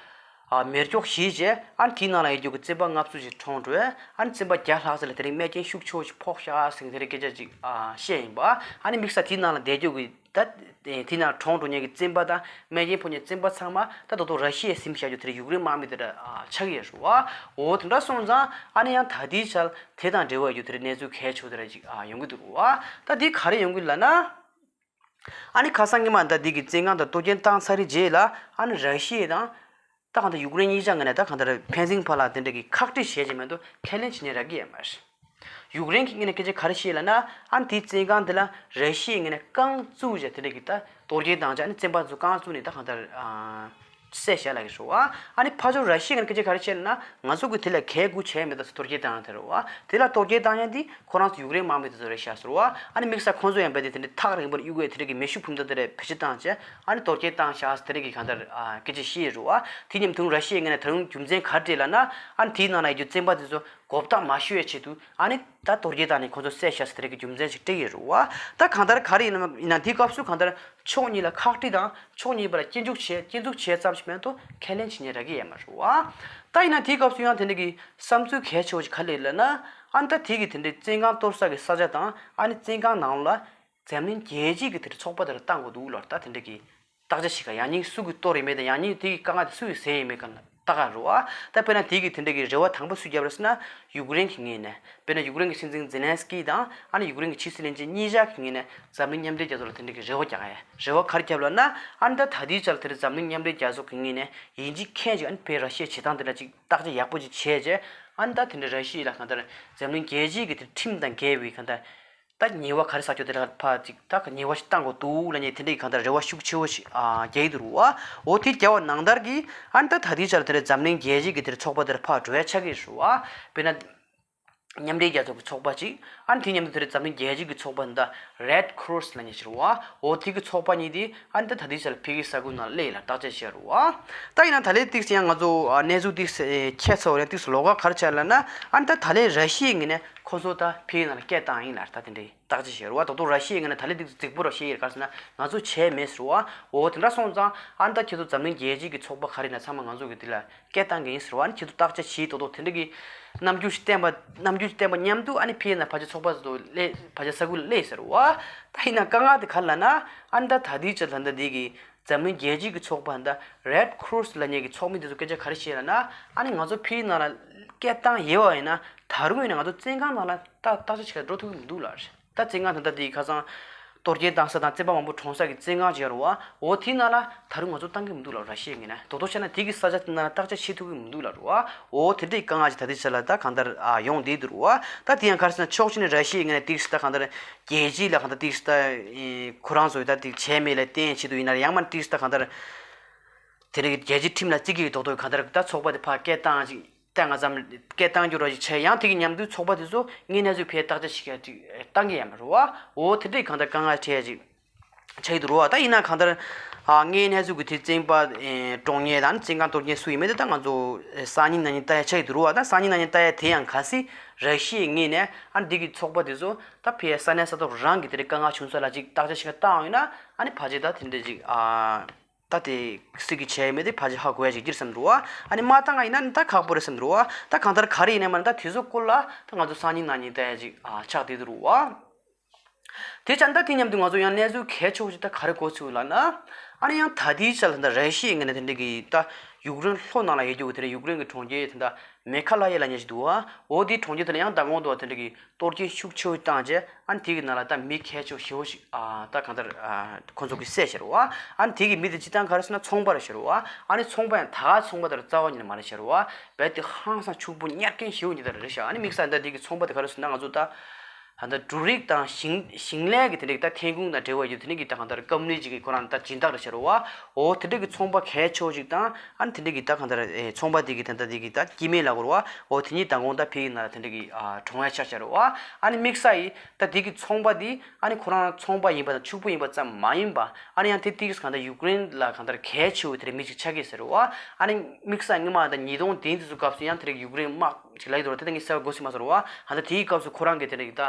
ཨ་མེ་སྒྱོགས་བཞེས་རྗེས་ཨ་ནི་དེའི་ནང་ལ་ཡོད་རྒྱུ་གི་བཙོན་པ་ལྔ་བཅུ་ཞིག་གྲོངས་འགྲོ། ཨ་ནི་བཙོན་པ་བརྒྱ་ལྷག་ཙམ་ལ་དེ་རིང་རྨས་སྐྱོན་ཤུགས་ཆེ་བོ་ཞིག་ཕོག་ཤག་ཟེར་དེ་རིང་སྐད་ཆ་ཅིག་ཨ་བཤད་ཡིན་པ། ཨ་ནི་དམིགས་བསལ་དེའི་ནང་ལ་བསྡད་རྒྱུ་གི་ད་དེའི་ནང་གྲོངས་འགྲོ་མཁན་གྱི་བཙོན་པ་དང་རྨས་སྐྱོན་ཕོག་མཁན་བཙོན་པ་ཚང་མ་ད་ད་དུང་ར་ཤི་ཡས་ཟིན་བཞག་རྒྱུ་དེ་རིང་ཡུཀ་རེན་དམག་མི་དེ་འདྲ་ཨ་ཆགས་ཀྱི་ཡོད་རེད་བ། འོ་དེ་འདྲ་སོང་ཙང་ཨ་ནི་ཡང་ད་ལྟའི་ཆར་དེ་དང་འབྲེལ་བ་ཡོད་རྒྱུ་དེ་རིང་གནས་ཚུལ་གལ་ཆེ་བོ་དེ་འདྲ་ཅིག་ཨ་ཡོང་གི་འདུག་རེད་བ། ད་འདི་ག་རེ་ཡོང་གི་ལབ་ན། ཨ་ནི་ཁ་སང་ཉི་མ་ད་འདི་གི་བཙོན་ཁང་དུ་གཏོར་སྐྱོན་བཏང་ཚར་རེད་རྗེས་ལ་ཨ་ནི་ར་ཤི་ཡ་དང་ད་གང་ལྟར་ཡུཀ་རེན་གཉིས་ཆ་ངོས་ནས་ད་གང་ལྟར་ཕན་ཚུན་བར་ལ་དེ་འདྲ་གི་ཁག་དཀྲི་བྱས་ཀྱི་མེད་དུ་ཁས་ལེན་བྱེད་ནས་རག་གི་ཡོད་མ་རེད། ཡུཀ་རེན་གྱི་ངོས་ནས་སྐད་ཆ་ག་རེ་བཤད་ལབ་ན། ཨ་ནི་དེའི་བཙོན་ཁང་དེ་ལ་ར་ཤི་ཡའི་ངོས་ནས་རྐང་བཙུགས་བྱས་དེ་འདྲ་གི་ད་གཏོར་སྐྱོན་བཏང་བྱས་ཨ་ནི་བཙོན་པ་ཚོ་རྐང་བཙུགས་ནས་ད་གང་ལྟར་ཨ། བསད་བཞག་ལབ་ཀྱི་རེད་བ། ཨ་ནི་ཕར་ཕྱོགས་ར་ཤི་ཡ་ངོས་ནས་སྐད་ཆ་ག་རེ་བཤད་ན་ང་ཚོ་གིས་དེ་ལ་གལ་དགུ་བྱས་མེད་ད་ཟེར་གཏོར་སྐྱོན་བཏང་ཡ་དེ་རེད་བ། དེ་ལ་གཏོར་སྐྱོན་བཏང་ཡ་འདི་ཁོ་རང་ཚོ་ཡུཀ་རེན་དམག་མི་དེ་ཚོ་རེད་ཤག་ཟེར་བ། ཨ་ནི་དམིགས་བསལ་ཁོང་ཚོ་ཡང་རྦད་དེ་དེ་འདྲའི་ཐག་རིང་པོར་གཡུག་ཡས་དེ་འདྲ་གི་མེ་ཤུགས་འཕུར་མདའ་དེ་འདྲ་བེད་སྤྱོད་བཏང་བྱས་ཨ་ནི་གཏོར་སྐྱོན་བཏང་ཤག་ཟེར་དེ་འདྲ་གི་གང་ལྟར་ཨ་སྐད་ཆ་བཤད་ཡོད་རེད་བ། དེ་མཉམ་དུ་ར་ཤི་ཡའི་ངོས་ནས་ད་རུང་རྒྱུ་མཚན་ག་རེ་སྤྲད་ལབ་ན། ཨ་ནི་དེའི་ནང་ལ་ཡོད་རྒྱུ་བཙོན་པ་དེ་ཚོ་གོ་བརྡ་མ་ཤོར་བའི་ཆེད་དུ་ཨ་ནི་ད་གཏོར་སྐྱོན་བཏང་ནས་ཁོང་ཚོ་བསད་ཤག་ཟེར་དེ་འདྲ་གི་རྒྱུ་མཚན་ཞིག་སྤྲད་ཡོད་རེད་བ། ད་གང་ལྟར་ག་རེ་ཡིན་ན་ཡིན་ན་དེའི་སྐབས་སུ་གང་ལྟར། ཕྱོགས་གཉིས་ལ་ཁག་དཀྲི་དང་ཕྱོགས་གཉིས་བར་ལ་སྐྱོན་འཛུགས་བྱས་སྐྱོན་འཛུགས་བྱས་ཙམ་ཞིག་མིན་དུ་ཁས་ལེན་བྱེད་ཉེན་རག་གི་ཡོད་མ་རེད་བ། ད་ཡིན་ན་དེའི་སྐབས་སུ་ཡང་དེ་འདྲ་གི་བསམ་ཚུལ་གལ་ཆེ་བོ་ཞིག་ག་རེ་ལབ་ན། ཨ་ནི་ད་དེ་གི་དེ་འདྲའི་བཙོན་ཁང་གཏོར་ས་གི་ས་ཆ་དང་ཨ་ནི་བཙོན་ཁང་ནང་ལ་འཛམ་གླིང་རྒྱལ་སྤྱིའི་གི་དེ་འདྲའི་ཚོགས་པ་དེ་ལ་བཏང་དགོས་འདུག་ལབ། ད་དེ་འདྲ་གི་བརྟག་དཔྱད་བྱེད་ག་ཡང་སྙིང་སུ་གིས་གཏོར་ཡོད་མེད་དང་ཡང་སྙིང་དེ་གི་དཀའ་ངལ་དེ་སུ་ཡིས་སེལ་ཡོད་མེད་ག་ལྟ་ག་རེད་བ། ད་དཔེར་ན་དེ་གི་དེ་འདྲ་གི་རེ་བ་དང་པོ་སུས་བརྒྱབ་རེད་ཟེར་ན་ཡུཀ་རེན་གྱི་ངོས་ནས། དཔེར་ན་ཡུཀ་རེན་གྱི་སྲིད་འཛིན་ཛེ་ལན་སི་ཀི་དང་ཨ་ནི་ཡུཀ་རེན་གྱི་ཕྱི་སྲིད་བློན་ཆེན་གཉིས་ཆ་གི་ངོས་ནས་འཛམ་གླིང་མཉམ་འབྲེལ་རྒྱལ་ཚོགས་ལ་དེ་འདྲ་གི་རེ་བ་རྒྱག་ཡ། རེ་བ་ག་རེ་བརྒྱབ་ལབ་ན། ཨ་ནི་ད་ད་ལྟའི་ཆར་དེར་འཛམ་གླིང་མཉམ་འབྲེལ་རྒྱལ་ཚོགས་ཀྱི་ངོས་ནས་ཡིན་གཅིག་མཁན་གཅིག་ཨ་ནི་བོད་ར་ཤི་ཡའི་བྱེད་སྟངས་དེ་འདྲ་ཅིག་བརྟག་དཔྱད་ཡག་པོ་ཅིག་བྱས་རྗེས་ཨ་ནི་ད་དེ་འདྲ་ར་ཤི་ཡ་ལ་གང་ལྟར་འཛམ་གླིང་རྒྱལ་སྤྱིའི་གི་དེ་ཁྲིམས་དང་འགལ་བའི་གང་ལྟར། ད་ཉེས་པ་ག་རེ་བསགས་ཆོག་དེ་ལ་ཕར་ཅིག་ད་ཉེས་པ་ཞིག་བཏང་དགོས་འདུག་ལབ་མཁན་དེ་འདྲའི་གང་ལྟར་རེ་བ་ཤུགས་ཆེ་བོ་ཞིག་ཨ་རྒྱག་གི་འདུག་རེད་བ། འོ་དེ་རྒྱག་པ་ནང་ལྟར་གྱི་ཨ་ནི་ད་ད་ལྟའི་ཆར་དེ་འདྲའི་འཛམ་གླིང་རྒྱལ་སྤྱིའི་གི་དེ་འདྲའི་ཚོགས་པ་དེར་ཕར་འགྲོ་ཡ་ཆགས་ཀྱི་རེད་བ། དཔེར་ན། མཉམ་འབྲེལ་རྒྱལ་ཚོགས་ཀྱི་ཚོགས་པ་ཅིག་ཨ་ནི་དེ་མཉམ་དུ་དེ་འདྲའི་འཛམ་གླིང་རྒྱལ་སྤྱིའི་གི་ཚོགས་པ་འདི་Red Cross་ལབ་མཁན་ཞིག་རེད་བ། འོ་དེ་གི་ཚོགས་པ་གཉིས་དེ་ཨ་ནི་ད་ད་ལྟའི་ཆར་ཕ་གིའི་ས་ཁུལ་ནང་སླེབས་ལ་བརྟག་དཔྱད་བྱས་རེད་བ། ད་ཡིན་ན་ད་ལན་ཏིག་ཙམ་ཡང་ང་ཚོ་ཨ་གནས་ཚུལ་ཏིག་ཙམ་ཁྱད་མཚར་བ་ཡང་ཏིག་ཙམ་ལོགས་ཀ་ག་རེ་ཆགས་ལབ་ན། ཨ་ནི་ད་ད་ལན་ར་ཤི་ཡའི་ངོས་ནས་ཁོ་ཚོ་ད་ཕ་གིའི་ནང་ལ་སྐད་བཏང་ཡིན་ལབ་ད་དེ་འདྲའི་བརྟག་དཔྱད་བྱས་རེད་བ། ད་དུང་ར་ཤི་ཡའི་ངོས་ནས་ད་ལན་ཏིག་ཙམ་རྫིག་པོ་ར་བཤད་ཡོད་ག་རེ་ཟེར་ན་ང་ཚོ་བྱས་མེད་ཟེར་བ། འོ་དེ་འདྲ་སོང་ཙང་ཨ་ནི་ད་ཁྱེད་ཚོ་འཛམ་གླིང་རྒྱལ་སྤྱིའི་གི་ཚོགས་པ་ག་རེ་ཡིན་ན་ཚང་མ་ང་ཚོ་གི་དེ་ལ་སྐད་བཏང་གི་ཡིན་ཟེར་བ། ཨ་ནི་ཁྱེད་ཚོ་བརྟག་དཔྱད་བྱེད་དོ་དོ་དེ་འདྲ་གི་རྣམ་འགྱུར་ཞིག་བསྟན་པ་རྣམ་འགྱུར་ཞིག་བསྟན་པ་མཉམ་དུ་ཨ་ནི་ཕ་གིའི་ནང་ཕལ་ཆེར་ཚོགས་པ་ཚོ་སླེབས་ཕལ་ཆེར་ས་ཁུལ་ལ་སླེབས་ཟེར་བ། ད་ཡིན་ན་དཀའ་ངལ་དེ་ག་རེ་ལབ་ན། ཨ་ནི་ད་ད་ལྟའི་ཆར་ད་ལྟ་འདི་གི་འཛམ་གླིང་རྒྱལ་སྤྱིའི་གི་ཚོགས་པ་ད་Red Cross་ལབ་མཁན་གི་ཚོགས་མི་དེ་ཚོ་སྐད་ཆ་ག་རེ་བཤད་ལབ་ན། ཨ་ནི་ང་ཚོ་ཕ་གིའི་ནང་ལ་སྐད་བཏང་ཡོད་པ་ཡིན་ན་ད་རུང་ཡིན་ན་ང་ཚོ་བཙོན་ཁང་ནང་ལ་ད་བརྟག་དཔྱད་བྱེད་ག་འགྲོ་ཐུབ་ཀྱི་མི་འདུག་ལབ་རེད། ད་བཙོན་ཁང་ད་ལྟ་དེའི་ཁ་སང་གཏོར་སྐྱོན་བཏང་ས་དང་བཙོན་པ་མང་པོ་གྲོངས་ས་གི་བཙོན་ཁང་ཅིག་ཡོད་རེད་བ། འོ་དེའི་ནང་ལ་ད་རུང་ང་ཚོ་བཏང་གི་མི་འདུག་ལབ་ར་ཤི་ཡའི་ངོས་ནས། དོ་དོ་བྱས་ན་དེ་གི་ས་ཆ་དེ་ནང་ལ་བརྟག་དཔྱད་བྱེད་ཐུབ་ཀྱི་མི་འདུག་ལབ་རེད་བ། འོ་དེ་འདྲའི་དཀའ་ངལ་ཅིག་ད་ལྟའི་ཆ་ལ་ད་གང་ལྟར་ཨ་ཡོང་བསྡད་འདུག་རེད་བ། ད་དེ་ཡང་ག་རེ་ཟེར་ན་ཕྱོགས་གཅིག་ནས་ར་ཤི་ཡའི་ངོས་ནས་ཏིག་ཙམ་ད་གང་ལྟར་རྒྱལ་སྤྱི་ལ་གང་ལྟར་ཏིག་ཙམ་ད་ཁོ་རང་ཚོས་ད་དེ་བྱས་མེད་ལ་བརྟེན་བྱེད་དུ་ཡིན་ན་ཡང་མིན་ཏིག་ཙམ་ད་གང་ལྟར་དེ་རིང་རྒྱལ་སྤྱིའི་ཁྲིམས་ལ་བརྩི་གི་ཡོད་མདོག་མདོག་གི་གང་ལྟར་ད་ཚོགས་པ་དེ་ཕར་སྐད་བཏང་ཅིག་བཏང་ང་ཙམ་སྐད་བཏང་རྒྱུ་རོགས་ཅིག་བྱས། ཡང་དེ་གི་མཉམ་དུ་ཚོགས་པ་དེ་ཚོ་ངས་གནས་ཚུལ་ཕར་བརྟག་དཔྱད་བྱེད་ཀྱི་བཏང་གི་ཡོད་མ་རེད་བ། འོ་དེ་འདྲའི་གང་ལྟར་དཀའ་ངལ་འཕྲད་ཅིག་ ཆགས་ཀྱི་འདུག་རོ། ད་ཡིན་ན་གང་ལྟར་ཨ་དངོས་གནས་ཚུལ་གྱི་དེ་བཙོན་པ་ཨེ་གྲོངས་མཁན་དང་བཙོན་ཁང་གཏོར་མཁན་སུ་ཡིན་མིན་དེ་ད་ང་ཚོ་ཨེ་སང་ཉིན་གནངས་ཉིན་ལྟ་ཡ་ཆགས་ཀྱི་འདུག་རོ། ད་སང་ཉིན་གནངས་ཉིན་ལྟ་ཡ་དེ་ཡང་གལ་སྲིད་ར་ཤི་ཡའི་ངོས་ནས་ཨ་ནི་འདི་གི་ཚོགས་པ་དེ་ཚོ་ད་ཕ་གིའི་ས་གནས་ས་ཐོག་རང་གི་དེ་འདྲའི་དཀའ་ངལ་བྱུང་ས་ལ་ཅིག་བརྟག་དཔྱད་ཞིག་བཏང་ཡོད་ན་ཨ་ནི་ཕལ་ཆེར་ད་དེ་འདྲའི་ཅིག་ཨ་ད་དེ་སྲིད་ཀྱི་བྱས་མེད་དེ་ཕལ་ཆེར་ཧ་གོ་ཡ་ཅིག་འགྱུར་བསམ་འདུག་རོ། ཨ་ནི་མ་བཏང་ཡིན་ན་ད་ཁག་པོ་རེད་བསམ་འདུག་རོ། ད་གང་ལྟར་ག་རེ་ཡིན་ནའི་མ་ནི་ད་དེ་ཚོ་སྐོར་ལ་ད་ང་ཚོ་སང་ཉིན་གནངས་ཉིན་ལྟ་ཡ་ཅིག་ཨ་ཆགས་བསྡད་འདུག་རོ། དེ་ཙང་ད་དེ་མཉམ་དུ་ང་ཚོ་ཡང་གནས་ཚུལ་གལ་ཆེ་བོ་ཞིག་ད་ག་རེ་གོ་ཚུལ་ལབ་ན། ཨ་ནི་ཡང་ད་ལྟའི་ཆ་ལ་ད་ར་ཤི་ཡའི་ངོས་ནས་དེ་འདྲ་གི་ད་ཡུཀ་རེན་ལྷོ་ནང་ལ་ཡོད་རྒྱུ་གི་དེ་འདྲ་ཡུཀ་རེན་གི་གྲོང་ཁྱེར་དེ་འདྲ་མེ་ཁ་ལ་ཡ་ལབ་མཁན་ཞིག་འདུག་བ། འོ་དེའི་གྲོང་ཁྱེར་དེ་ལ་ཡང་མདང་དགོང་དུ་དེ་འདྲ་གི་གཏོར་སྐྱོན་ཤུགས་ཆེ་བོ་བཏང་རྗེས་ཨ་ནི་དེ་གི་ནང་ལ་ད་མི་གལ་ཆེ་བོ་ཞེ་བོ་ཞིག་ཨ་ད་གང་ལྟར་ཨ་ཁོ་ཚོ་གི་བསད་ཤག་རོ་བ། ཨ་ནི་དེ་གི་མི་དེ་སྤྱིར་བཏང་ག་རེ་ཟེར་ན་ཚོང་པ་རེད་ཤག་རོ་བ། ཨ་ནི་ཚོང་པ་ཡང་ད་ག་ཚོང་པ་དེ་རྩ་བ་ཉིད་ནས་མ་རེད་ཤག་རོ་བ། རྦད་དེ་ཧང་སང་ཕྱུག་པོ་གཉེར་མཁན་ཞེ་བོ་ཉིད་དེ་རེད་ཤག། ཨ་ནི་དམིགས་བསལ་ད་དེ་གི་ཚོང་པ་དེ་ག་རེ་ཟེར་ན་ང་ཚོ་ད། ད་ལྟ་འབྲུ་རིགས་དང་ཞིང་ཞིང་ལས་ཀྱི་དེ་འདྲའི་ད་ཐོན་ཁུངས་དང་འབྲེལ་བ་ཡོད་དེ་འདྲའི་གི་ད་གང་ལྟར་ཀམ་ནི་ཅིག་གི་ཁོ་རང་ད་སྦྱིན་བདག་རེད་ཤག་རོ་བ། འོ་དེ་འདྲའི་གི་ཚོང་པ་གལ་ཆེ་བོ་ཅིག་དང་ཨ་ནི་དེ་འདྲའི་གི་ད་གང་ལྟར་ཨེ་ཚོང་པ་དེ་གི་ད་ལྟ་དེ་གི་ད་སྐྱེ་དམན་ལབ་དགོས་རེད་བ། འོ་དེ་གཉིས་མདང་དགོང་ད་ཕ་གི་ནང་ལ་དེ་འདྲའི་གི་ཨ་གྲོངས་ཡ་ཆགས་ཤག་རོ་བ། ཨ་ནི་དམིགས་བསལ་ཡིན་ད་དེ་གི་ཚོང་པ་དེ་ཨ་ནི་ཁོ་རང་ཚོང་པ་ཡིན་པ་དང་ཕྱུག་པོ་ཡིན་པ་ཙམ་མ་ཡིན་པ་ཨ་ནི་ཡང་དེ་དེ་གི་གང་ལྟར་ཡུཀ་རེན་ལ་གང་ལྟར་གལ་ཆེ་བོ་དེ་འདྲའི་མི་ཅིག་ཆགས་ཀྱི་ཟེར་རོ་བ། ཨ་ནི་དམིགས་བསལ་སྔོན་མ་ད་ཉིས་སྟོང་བདུན་དེ་ཚོའི་སྐབས་སུ་ཡང་དེ་འདྲའི་གི་ཡུཀ་རེན་དམག་ཅིག་ལབ་ཀྱི་འདུག་ར། དེ་ད་ངས་གསལ་པོ་གོ་ཤེས་མ་སོང་ར་བ། ད་ལྟ་དེའི་སྐབས་སུ་ཁོ་རང་གིས་དེ་འདྲ་ཡི་ད།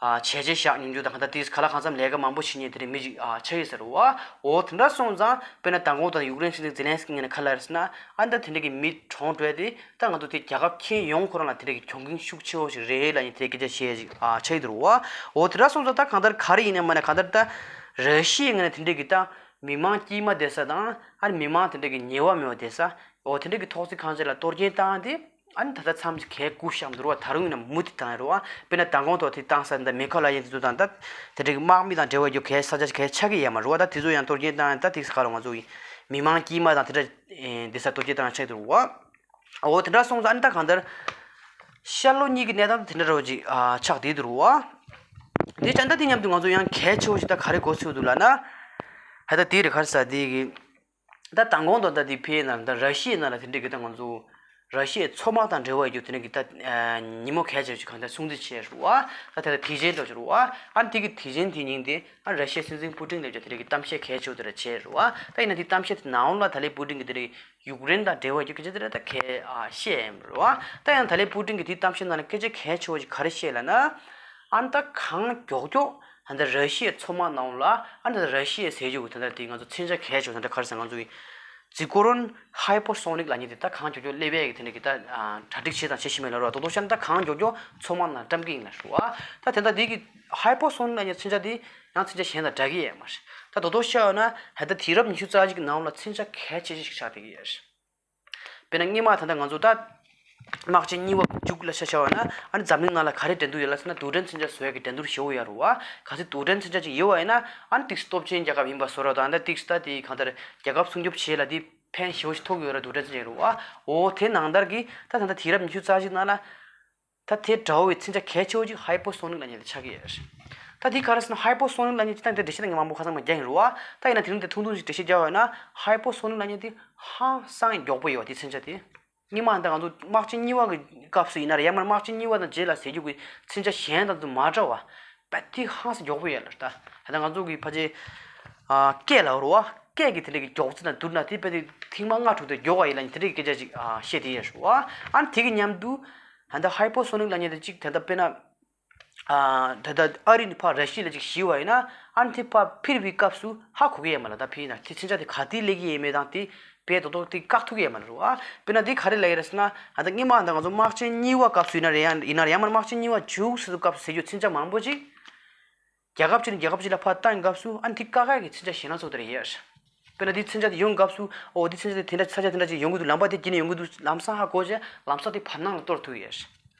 ཨ་བྱས་རྗེས་བཞག་མྱོང་རྒྱུ་དང་ད་ལྟ་དེ་ག་ལ་གང་འཚམ་ལས་ཀ་མང་པོ་བྱེད་མཁན་དེ་འདྲའི་མི་ཅིག་ཨ་ཆགས་ཡོད་ཟེར་བ། འོ་དེ་འདྲ་སོང་ཙང་དཔེར་ན་མདང་དགོང་དང་ཡུཀ་རེན་སྲིད་འཛིན་ཛེ་ལན་སི་ཀི་ངོས་ནས་ག་ལབ་རེད་ཟེར་ན། ཨ་ད་དེ་འདྲ་གི་མི་གྲོངས་འགྲོ་ཡ་དེ་ད་ང་ཚོ་དེ་རྒྱལ་ཁབ་ཁྱོན་ཡོངས་ཁོ་རང་ལ་དེ་འདྲ་གི་གྱོང་གུན་ཤུགས་ཆེ་བོ་ཞིག་རེད་ལབ་ནས་དེ་སྐད་ཆ་བཤད་ཅིག་ཨ་ཆགས་ཡོད་འདུག་ར་བ། འོ་དེ་འདྲ་སོང་ཙང་ད་གང་ལྟར་ག་རེ་ཡིན་ན་མིན་ན་གང་ལྟར་ད་ར་ཤི་ཡའི་ངོས་ནས་དེ་འདྲ་གི་ད་མི་མང་དཀྱུས་མ་བསྡད་ས་དང་ཨ་མི་མང་དེ་འདྲ་གི་ཉེ་བ་མེད་པ་བསྡད་ས། འོ་དེ་འདྲ་གི་ཐོག་བརྩེགས་ཁང་ཆེན་ལ་གཏོར་སྐྱོན་བཏང་སྟེ། ཨ་ནི་ད་ལྟ་མཚམས་གས་བསྐུར་བཞག་འདུག་ར་བ། ད་རུང་ཡིན་ན་མུ་མཐུད་བཏང་ཡོད་ར་བ། དཔེར་ན་མདང་དགོང་ཐོག་དེ་བཏང་ས་འདི་མེ་ཁ་ལ་ཡན་དེ་ཚོ་དང་ད་དེ་འདྲ་གི་དམག་མི་དང་འབྲེལ་བ་ཡོད་མཁན་ས་ཆ་གས་ཆགས་ཀྱི་ཡོད་མ་རེད་བ། ད་དེ་ཚོ་ཡང་གཏོར་སྐྱོན་བཏང་ཡང་ད་དེ་ས་ག་ར་ང་ཚོ་ཡི་མི་མང་དཀྱུས་མ་དང་དེ་འདྲ་འདི་ས་གཏོར་སྐྱོན་བཏང་ཆགས་འདུག་ར་བ། འོ་དེ་འདྲ་སོང་ཙང་ཨ་ནི་ད་གང་ལྟར་ཤར་ལྷོ་གཉིས་ཀྱི་གནས་སྟངས་དེ་འདྲ་ར་བ་ཅིག་ཨ་ཆགས་བསྡད་འདུག་ར་བ། དེ་ཙང་ད་དེ་མཉམ་དུ་ང་ཚོ་ཡང་གལ་ཆེ་བོ་ཞིག་ད་ག་རེ་གོ་ཚུལ་འདུག་ལབ་ན། ཧ་ད་དེ་རེད་ག་རེ་ཟེར་དེ་གི་ད་མདང་དགོང་དང་ད་དེ་ཕའི་ནང་ད་ར་ཤི་ཡའི་ནང་ལ་དེ་འདྲའི་གི་ད་ང་ཚོ་ར་ཤི་ཡའི་མཚོ་དམག་དང་འབྲེལ་བ་ཡོད་རྒྱུ་དེ་འདྲའི་གི་ད་ཉིན་མོ་གལ་ཆེ་ཞིག་གང་ལྟར་སྲུང་བརྩི་བྱས་རུ་བ། ད་དེ་ད་དུས་ཆེན་འགྲོ་ཞུ་རུ་བ། ཨ་ནི་དེ་གི་དུས་ཆེན་དེ་ཉིན་དེ་ཨ་ར་ཤི་ཡའི་སྲིད་འཛིན་པུ་ཏིན་ལབ་ཀྱི་དེ་འདྲའི་གི་གཏམ་བཤད་གལ་ཆེ་བོ་དེ་འདྲ་བྱས་རུ་བ། ད་ཡིན་ན་དེ་གཏམ་བཤད་དེ་ནང་ལ་ད་ལའི་པུ་ཏིན་གི་དེ་འདྲའི་ཡུཀ་རེན་དང་འབྲེལ་བ་ཡོད་རྒྱུ་སྐད་ཆ་དེ་འདྲ་ད་གལ་ཨ་བཤད་ཡིན་རུ་བ། ད་ཡང་ད་ལའི་པུ་ཏིན་གི་དེ་གཏམ་བཤད་ནང་ལ་སྐད་ཆ་གལ་ཆེ་བོ་ཞིག་ག་རེ་བཤད་ལབ་ན། ཨ་ནི་ད་གང་མགྱོགས་མགྱོགས་ད་ལྟ་ར་ཤི་ཡའི་མཚོ་དམག་ནང་ལ་ཨ་ནི་ད་ལྟ་ར་ཤི་ཡའི་ཟེར་རྒྱུ་གི་ད་ལྟ་དེ་ང་ཚོ་མཚོན་ཆ་གལ་ཆེ་བ་ད་ལྟ་ག་རེ་ཟེར་ང་ཚོ་གི་ཛི་ཀོ་རོན་ཧའི་པར་སོ་ནིག་ལབ་མཁན་དེ་ད་གང་མགྱོགས་མགྱོགས་སླེབས་ཡས་ཀྱི་དེ་འདྲ་གི་ད་གྲ་སྒྲིག་བྱེད་དང་བྱེད་བཞིན་མེད་ལ་རོ། རྡོག་རྡོག་ཤར་ན་ད་གང་མགྱོགས་མགྱོགས་མཚོ་དམག་ནང་བཀྲམ་གི་ཡིན་ལ་རོ། ད་དེ་ད་དེ་གི་ཧའི་པར་སོ་ནིག་ལབ་མཁན་མཚོན་ཆ་དེ་ཡང་མཚོན་ཆ་གཞན་དང་འདྲ་གི་ཡོད་མ་རེད། ད་རྡོག་རྡོག་ཤར་ཡོད་ན་ཧ་ད་དུས་རབས་ཉི་ཤུ་རྩ་གཅིག་གི་ནང་ལ་མཚོན་ཆ་གལ་ཆེ་ཤོས་ཤིག་ཆགས་བསྡད་ཀྱི་ཡོད་རེད། དཔེར་ན་སྔོན་མ་ད་ལྟ་ང་ཚོ་ད་དམག་ཆེན་གཉིས་པ་མཇུག་ལ་ཆ་བཞག་པ་ན་ཨ་ནི་འཛམ་གླིང་ནང་ལ་ག་རེ་འགྲན་བསྡུར་ཡོད་ལབ་ཟེར་ན་རྡུལ་ཕྲན་མཚོན་ཆ་བཟོ་ཡག་གི་འགྲན་བསྡུར་ཞེ་པོ་ཡོད་རེད་བ། གལ་སྲིད་རྡུལ་ཕྲན་མཚོན་ཆ་ཅིག་ཡོད་པ་ཡིན་ན་ཨ་ནི་ཏིག་སི་སྟོབས་ཆེན་རྒྱལ་ཁབ་ཡིན་པ་བཟོ་འདྲ་དང་ཨ་ནི་ཏིག་སི་ད་དེ་གང་ལྟར་རྒྱལ་ཁབ་སྲུང་སྐྱོབ་བྱེད་ཡས་ལ་དེ་ཕན་ཞེ་པོ་ཞིག་ཐོགས་ཀྱི་ཡོད་རེད་རྡུལ་ཕྲན་མཚོན་ཆ་ཡིན་རེད་བ། འོ་དེ་ནང་ལྟར་གྱི་ད་ད་ལྟ་དུས་རབས་ཉི་ཤུ་རྩ་གཅིག་ནང་ལ་ད་དེ་འདྲ་བོའི་མཚོན་ཆ་གལ་ཆེ་བོ་ཅིག་ཧའི་པར་སོ་ནིག་ལབ་མཁན་དེ་ཆགས་ཀྱི་ཡོད་རེད། ད་དེ་ག་རེ་ཟེར་ན་ཧའི་པར་སོ་ནིག་ལབ་མཁན་ཅིག་ད་དེ་འགྲེལ་བཤད་ད་ངས་མང་པོ་ཁ་སང་མ་རྒྱག་ཡིན་རེད་བ། ད་ཡིན་ན་དེ་རིང་དེ་ཐུང་ཐུང་ཞིག་འགྲེལ་བཤད་རྒྱག་པ་ཡིན་ན་ཧའི་པར་སོ་ནིག་ལབ་མཁན་དེ་ཧང་སང་མགྱོགས་པོ་ཡོད་པ་དེ་མཚོན་ཆ་དེ། སྔོན་མ་ད་ང་ཚོ་དམག་ཆེན་གཉིས་པ་གི་སྐབས་སུ་ཡིན་ན་རེད། ཡང་མིན་དམག་ཆེན་གཉིས་པ་དང་རྗེས་ལ་ཟེར་རྒྱུ་གི་མཚོན་ཆ་གཞན་དང་དུ་མ་འདྲ་བ། དཔེ་དེ་ཧང་སང་མགྱོགས་པོ་ཡོད་ལ་ད། ད་ང་ཚོ་གི་ཕལ་ཆེར་ཨ་སྐད་ལ་རོ་བ། སྐད་ཀྱི་དེ་འདྲ་གི་མགྱོགས་ཚད་དང་བསྡུར་ན་དེ་དཔེ་དེ་ཐེངས་མ་ལྔ་དྲུག་དེ་མགྱོགས་པ་ཡིན་ལ་ནི་དེ་འདྲ་གི་སྐད་ཆ་ཅིག་ཨ་བཤད་དེ་ཡོད་རེད་བ། ཨ་ནི་དེ་གི་མཉམ་དུ་ད་ལྟ་ཧའི་པར་སོ་ནིག་ལབ་མཁན་དེ་ཅིག་ད་ལྟ་དཔེར་ན། ཨ་ད་ལྟ་ཨ་རི་ནས་ཕར་ར་ཤི་ཡ་ལ་ཅིག་ཞུས་པ་ཡིན་ན་ཨ་ནི་དེ་ཕར་འཕུར་བའི་སྐབས་སུ་ཧ་གོ་གི་ཡོད་མ་རེད། ད་ཕུར་ན་དེ་མཚོན་ཆ་དེ་ག་དུས་སླེབས་ཀྱི་ཡོད་མེད་དང་དེ་དཔེ་རྡོག་རྡོག་དེ་བཀག་ཐུབ་ཀྱི་ཡོད་མ་རེད་བ། དཔེར་ན་དེ་ག་རེ་ལབ་ཀྱི་རེད་ཟེར་ན་ད་ལྟ་སྔོན་མ་ད་ང་ཚོ་དམག་ཆེན་གཉིས་པ་སྐབས་སུ་ཡིན་ན་རེད། ཡང་ཡིན་ན་རེད། ཡང་མིན་དམག་ཆེན་གཉིས་པ་མཇུག་སུ་སྐབས་སུ་ཟེར་རྒྱུ་མཚོན་ཆ་མང་པོ་ཅིག་རྒྱལ་ཁབ་ཅིག་ནས་རྒྱལ་ཁབ་ཅིག་ལ་ཕར་བཏང་སྐབས་སུ་ཨ་ནི་དེ་བཀག་ཡག་གི་མཚོན་ཆ་གཞན་སྣ་ཚོགས་དེ་རེད་ཡོད་རེད། དཔེར་ན་དེ་མཚོན་ཆ་དེ་ཡོང་སྐབས་སུ་ཨོ་དེ་མཚོན་ཆ་དེ་དེ་འདྲ་ས་ཆ་དེ་འདྲ་ཅིག་ཡོང་གི་འདུག་ལམ་པ་དེ་བརྒྱུད་ནས་ཡོང་གི་འདུག་ལམ་སང་ཧ་གོ་རྗེས་ལམ་སང་དེ་བར་སྣང་ལ་གཏོར་ཐུབ་ཡོད་རེད།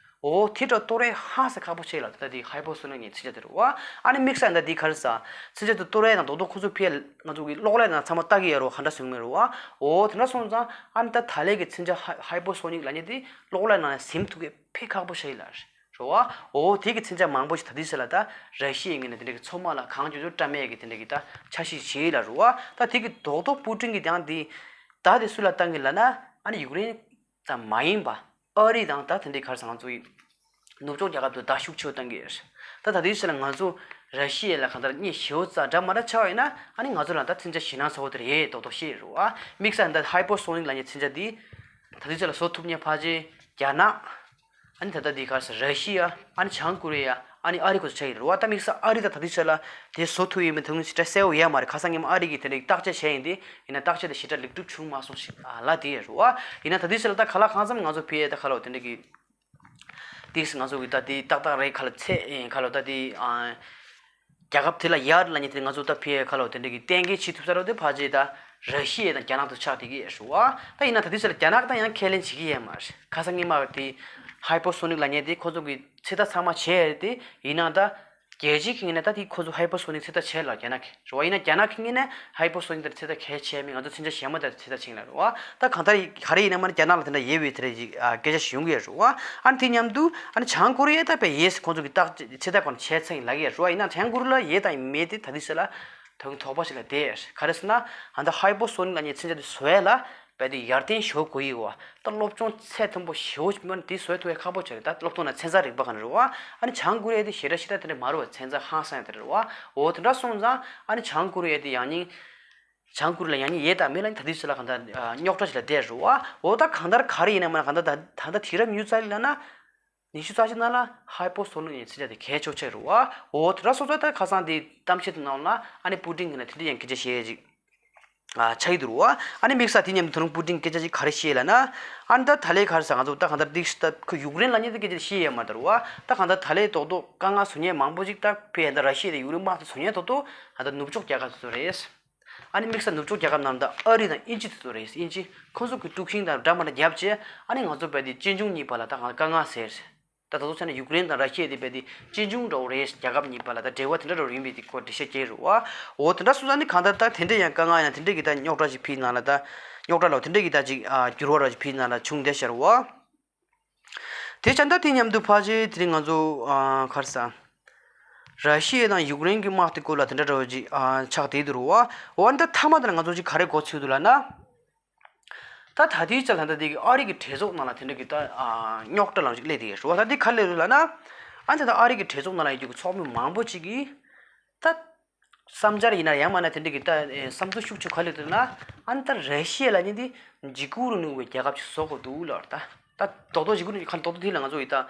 འོ་དེ་འདྲ་གཏོར་ཡས་ཧ་སེ་ཁག་པོ་ཆེ་ལ་ད་དེ་ཧའི་པར་སོ་ནིག་གི་མཚོན་ཆ་དེ་རེད་བ། ཨ་ནི་དམིགས་བསལ་ད་དེ་ག་རེ་ཟ་མཚོན་ཆ་དེ་གཏོར་ཡས་དང་རྡོག་རྡོག་ཁོ་ཚོ་ཕར་ང་ཚོ་གི་གློག་ཀླད་ནང་ཚང་མ་ལྟ་གི་ཡོད་རེད་བ། ག་འདྲ་བཟོས་མེད་རེད་བ། འོ་དེ་འདྲ་སོང་ཙང་ཨ་ནི་ད་ད་ལན་གི་མཚོན་ཆ་ཧའི་ཧའི་པར་སོ་ནིག་ལབ་མཁན་དེ་གློག་ཀླད་ནང་ལ་ཟིན་ཐུབ་མཁན་དཔེ་ཁག་པོ་ཆེ་ལ་རེད་བ། འོ་དེ་གི་མཚོན་ཆ་མང་པོ་ཞིག་ད་དེ་ཚོ་ལ་ད་ར་ཤི་ཡའི་ངོས་ནས་དེ་འདྲ་གི་མཚོ་དམག་ལ་གང་མགྱོགས་མགྱོགས་བཀྲམ་ཡས་གི་དེ་འདྲ་གི་ད་འཆར་གཞི་བྱེད་ལ་རེད་བ། ད་དེ་གི་རྡོག་རྡོག་པུ་ཏིན་གི་ཡང་དེ་ད་དེ་སུ་ལ་བཏང་གི་ལབ་ན་ཨ་ནི་ཡུཀ་རེན་ཙམ་མ་ཡིན་པ། ཨ་རི་དང་ད་དེ་འདྲའི་ག་རེ་ཟ་ང་ཚོ་ཡི་ནུབ་ཕྱོགས་རྒྱལ་ཁབ་ཏུ་ད་ཤུགས་ཆེ་བོ་བཏང་གི་ཡོད་རེད། ད་ད་དུས་ཚོད་ལ་ང་ཚོ་ ར་ཤི་ཡ་ལ་གང་ལྟར་གནོད་ཤེས་ཙང་འདྲ་མ་འདྲ་ཆགས་པ་ཡིན་ན། ཨ་ནི་ང་ཚོ་ལ་ད་མཚོན་ཆ་ཞེད་སྣང་ཚ་པོ་དེ་རེད། ཡེ་རྡོག་རྡོག་ཤེས་རེད་བ། དམིགས་བསལ་ད་ཧའི་པར་སོ་ནིག་ལབ་མཁན་མཚོན་ཆ་འདི་ད་ལྟའི་ཆ་ལ་བཟོ་ཐུབ་མཁན་ཕལ་ཆེར་རྒྱ་ནག་ཨ་ནི་ད་ལྟ་འདི་ག་རེ་ཟེར། ར་ཤི་ཡ། ཨ་ནི་བྱང་ཀོ་རི་ཡ། ཨ་ནི་ཨ་རི་ཁོ་ཚོ་ཆགས་ཡོད་རེད་བ། ད་དམིགས་བསལ་ཨ་རི་ད་ད་ལྟའི་ཆ་ལ་དེ་བཟོ་ཐུབ་ཡོད་མེད་དེ་ངས་ཞེ་དྲག་གསལ་པོ་ཡོད་མ་རེད། ཁ་སང་ཉིན་མོ་ཨ་རི་གིས་དེ་འདྲའི་བརྟག་དཔྱད་བྱས་ཡིན་ཏེ། ཡིན་ན་བརྟག་དཔྱད་དེ་ཞེ་དྲག་ལེགས་གྲུབ་བྱུང་མ་སོང་ཞེས་ལབ་བསྡད་ཡོད་རེད་བ། ཡིན་ན་ད་ལྟའི་ཆ་ལ་ད་ག་ལ་གང་འཚམ་ང་ཚོ་ཕ་གིར་ད་ག་ལ་དེ་འདྲ་གི་དེས་ང་ཚོ་གི་ད་དེ་ཏག་ཏག་རེད། ག་ལ་ཚད་ག་ལ་ད་དེ་ཨ་རྒྱལ་ཁབ་དེ་ལ་ཡར་ལ་ཉེ་དེ་ང་ཚོ་ད་ཕ་ག་ལ་དེ་འདྲ་གི་གཏན་འཁེལ་བྱེད་ཐུབ་ས་རེད་དེ། ཕལ་ཆེར་ད་ར་ཤི་ཡ་དང་རྒྱ་ནག་ཏུ་ཆགས་བསྡད་ཀྱི་ཡོད་རེད་བ། ད་ཡིན་ན་ད་དེ་ཆ་ལ་རྒྱ་ནག་ད་ཡང་ཁས་ལེན་བྱེད་ཀྱི་ཡོད་མ་རེད། ཁ་སང་ཉིན་མ་དེ་ཧའི་པར་སོ་ནིག་ལབ་མཁན་དེ་ཁོ་ཚོ་གི་ཚོད་ལྟ་ཚང་མ་བྱས་ཏེ། ཡིན་ན་ད་རྒྱལ་སྤྱི་གི་ངོས་ནས་ད་དེ་ཁོ་ཚོ་ཧའི་པར་སོ་ནིག་ཚོད་ལྟ་བྱས་ལ་རྒྱ་ནག་གི་རེད་བ། ཡིན་ན་རྒྱ་ནག་གི་ངོས་ནས་ཧའི་པར་སོ་ནིག་དེར་ཚོད་ལྟ་གལ་ཆེ་མིན། ང་ཚོ་མཚོན་ཆ་གཞན་མ་དེར་ཚོད་ལྟ་བྱེད་ཀྱི་ལ་རེད་བ། ད་གང་ལྟར་ག་རེ་ཡིན་ན་མ་རྒྱ་ནག་ལ་དེ་འདྲ་ཡོད་པའི་དེ་འདྲ་ཞིག་ཨ་སྐད་ཆ་ཞིག་ཡོང་གི་ཡོད་རེད་བ། ཨ་ནི་དེ་མཉམ་དུ་ཨ་ནི་བྱང་ཀོ་རི་ཡ་ད་དཔེ་ཡེས་ཁོང་ཚོ་གི་ད་ཚོད་ལྟ་སྐོར་ནས་བྱས་ཚར་ཡིན་ལབ་ཀྱི་ཡོད་རེད་བ། ཡིན་ན་བྱང་ཀོ་རི་ཡ་ལ་ཡོད་དང་མེད་དེ་ད་དེ་ཚོ་ལ་དོགས་དོགས་པ་ཞིག་ལ་བསྡད་ཡོད་རེད། ག་རེ་ཟེར་ན་ཨ་ད་ཧའི་པར་སོ་ནིག་ལབ་མཁན་མཚོན་ཆ་དེ་བཟོ་ཡ་ལ་དཔེ་དེ་ཡར་ཐོན་ཞེ་པོ་དགོས་ཀྱི་ཡོད་བ། ད་སློབ་སྦྱོང་ཚད་མཐོན་པོ་ཞེ་པོ་ཞིག་མིན་ན་དེ་བཟོ་ཐུབ་ཡ་ཁག་པོ་ཆགས་རེད། ད་སློབ་སྟོན་ན་ཚན་རྩལ་རིག་པ་ག་ནས་རེད་བ། ཨ་ནི་བྱང་ཀོ་རི་ཡ་དེ་ཞེ་དྲག་ཞེ་དྲག་དེ་འདྲ་མ་རེད་བ། ཚན་རྩལ་ཧང་སང་ཡ་དེ་རེད་བ། འོ་དེ་འདྲ་སོང་ཙང་ཨ་ནི་བྱང་ཀོ་རི་ཡ་དེ་ཡང་སྙིང་བྱང་ཀོ་རི་ཡ་ལ་ཡང་སྙིང་ཡོད་དང་མེད་ལ་ད་དེ་ཚོ་ལ་གང་ལྟར་རྙོག་དྲ་ཞིག་ལ་བསྡད་རེད་བ། འོ་ད་གང་ལྟར་ག་རེ་ཡིན་ན་མ་ན་གང་ལྟར་ད་ད་ལྟ་དུས་རབས་ཉི་ཤུ་རྩ་གཅིག་ལ་ན་ཉི་ཤུ་རྩ་གཅིག་ནང་ལ་ཧའི་པར་སོ་ནིག་ཡིན་ཚོད་ཆ་དེ་གལ་ཆེ་ཆགས་རེད་བ། འོ་དེ་འདྲ་སོང་ཙང་ད་ཁ་སང་དེ་གཏམ་བཤད་དེ་ནང་ལ་ཨ་ནི་པུ་ཏིན་གྱིས་ན་དེ་འདྲ་ཡང་སྐད་ཆ་བཤད་ཡ་ཅིག་ཨ་ཆགས་ཀྱི་འདུག་རེད་བ། ཨ་ནི་དམིགས་བསལ་དེ་མཉམ་དུ་ད་རུང་པུ་ཏིན་སྐད་ཆ་ཅིག་ག་རེ་བཤད་ལབ་ན། ཨ་ནི་ད་ད་ལན་ག་རེ་ཟེར། ང་ཚོ་ད་གང་ལྟར་འདི་ད་ཁོ་ཡུཀ་རེན་ལབ་མཁན་དེ་སྐད་ཆ་བཤད་ཡོད་མ་རེད་བ། ད་གང་ལྟར་ད་ལན་རྡོག་རྡོག་དཀའ་ངལ་བཟོ་མཁན་མང་པོ་ཅིག་ད་ཕ་གི་ད་ར་ཤི་ཡ་དང་ཡུཀ་རེན་དམག་དེ་བཟོ་མཁན་རྡོག་རྡོག་ད་ལྟ་ནུབ་ཕྱོགས་རྒྱལ་ཁབ་དེ་ཚོ་རེད། ཨ་ནི་དམིགས་བསལ་ནུབ་ཕྱོགས་རྒྱལ་ཁབ་ནང་ད་ཨ་རི་དང་དབྱིན་ཇི་དེ་ཚོ་རེད། དབྱིན་ཇི་ཁོང་ཚོ་གི་དཀྲུག་ཤིང་དང་འདྲ་མ་འདྲ་བརྒྱབ་བྱས། ཨ་ནི་ང་ཚོ་བལ་དེ་གཅེན་གཅུང་གཉིས་བར་ལ་ད་གང་དཀའ་ངལ་ཟེར། ད་ད་དུང་བྱས་ན་ཡུཀ་རེན་དང་ར་ཤི་ཡ་དེ་བལ་དེ་གཅེན་གཅུང་འདྲ་བོ་རེད། རྒྱལ་ཁབ་གཉིས་བར་ལ་ད་འབྲེལ་བ་དེ་འདྲ་འདྲ་བོ་ཡིན་པའི་དེ་སྐོར་འགྲེལ་བཤད་བྱས་རེད་བ། འོ་དེ་འདྲ་སོང་ཙང་ནི་གང་ལྟར་ད་དེ་འདྲ་ཡང་དཀའ་ངལ་ཡང་དེ་འདྲ་གི་ད་རྙོག་དྲ་ཞིག་ཕ་གི་ནང་ལ་ད་རྙོག་དྲ་ལ་དེ་འདྲ་གི་ད་ཅིག་ཨ་འགྱུར་བ་ར་ཞིག་ཕ་གི་ནང་ལ་བྱུང་བསྡད་ཤག་རེད་བ། དེ་བྱས་ད་དེ་མཉམ་དུ་ཕལ་ཆེར་དེ་རིང་ང་ཚོ་ཨ་ག་རེ་ཟེར། ར་ཤི་ཡ་དང་ཡུཀ་རེན་གྱི་དམག་དེ་སྐོར་ལ་དེ་འདྲ་འདྲ་བོ་ཅིག་ཨ་ཆགས་བསྡད་འདུག་རེད་བ། འོ་ད་མཐའ་མ་དེ་ལ་ང་ཚོ་ཅིག་ག་རེ་གོ་ཚོད་འདུག་ལབ་ན། ད་ད་ལྟའི་ཆ་ལ་ད་ལྟའི་གི་ཨ་རི་གི་གྲོས་ཚོགས་ནང་ལ་དེ་འདྲ་གི་ད་ཨ་རྙོག་དྲ་ལངས་ཅིག་སླེབས་བསྡད་ཡོད་རེད་བ། ད་འདི་ག་རེ་སླེབས་རེད་ལབ་ན། ཨ་ནི་ད་ལྟ་ཨ་རི་གི་གྲོས་ཚོགས་ནང་ལ་ཡོད་རྒྱུ་གི་ཚོགས་མི་མང་པོ་ཅིག་གིས་ད་བསམ་འཆར་ཡིན་ན་ཡང་མིན་ན་དེ་འདྲ་གི་ད་ཨེ་བསམ་ཚུལ་ཤུགས་ཆེ་ག་རེ་སླེབས་འདུག་ལབ་ན། ཨ་ནི་ད་ར་ཤི་ཡ་ལབ་མཁན་འདི་འཇིགས་སྐུལ་རིང་ལུགས་པའི་རྒྱལ་ཁབ་ཅིག་བཟོ་དགོས་འདུག་ལབ་རེད། ད་ད་རྡོག་རྡོག་འཇིགས་སྐུལ་རིང་ལུགས་ག་རེ་རྡོག་རྡོག་དེ་ལ་ང་ཚོ་ཡིན་ད།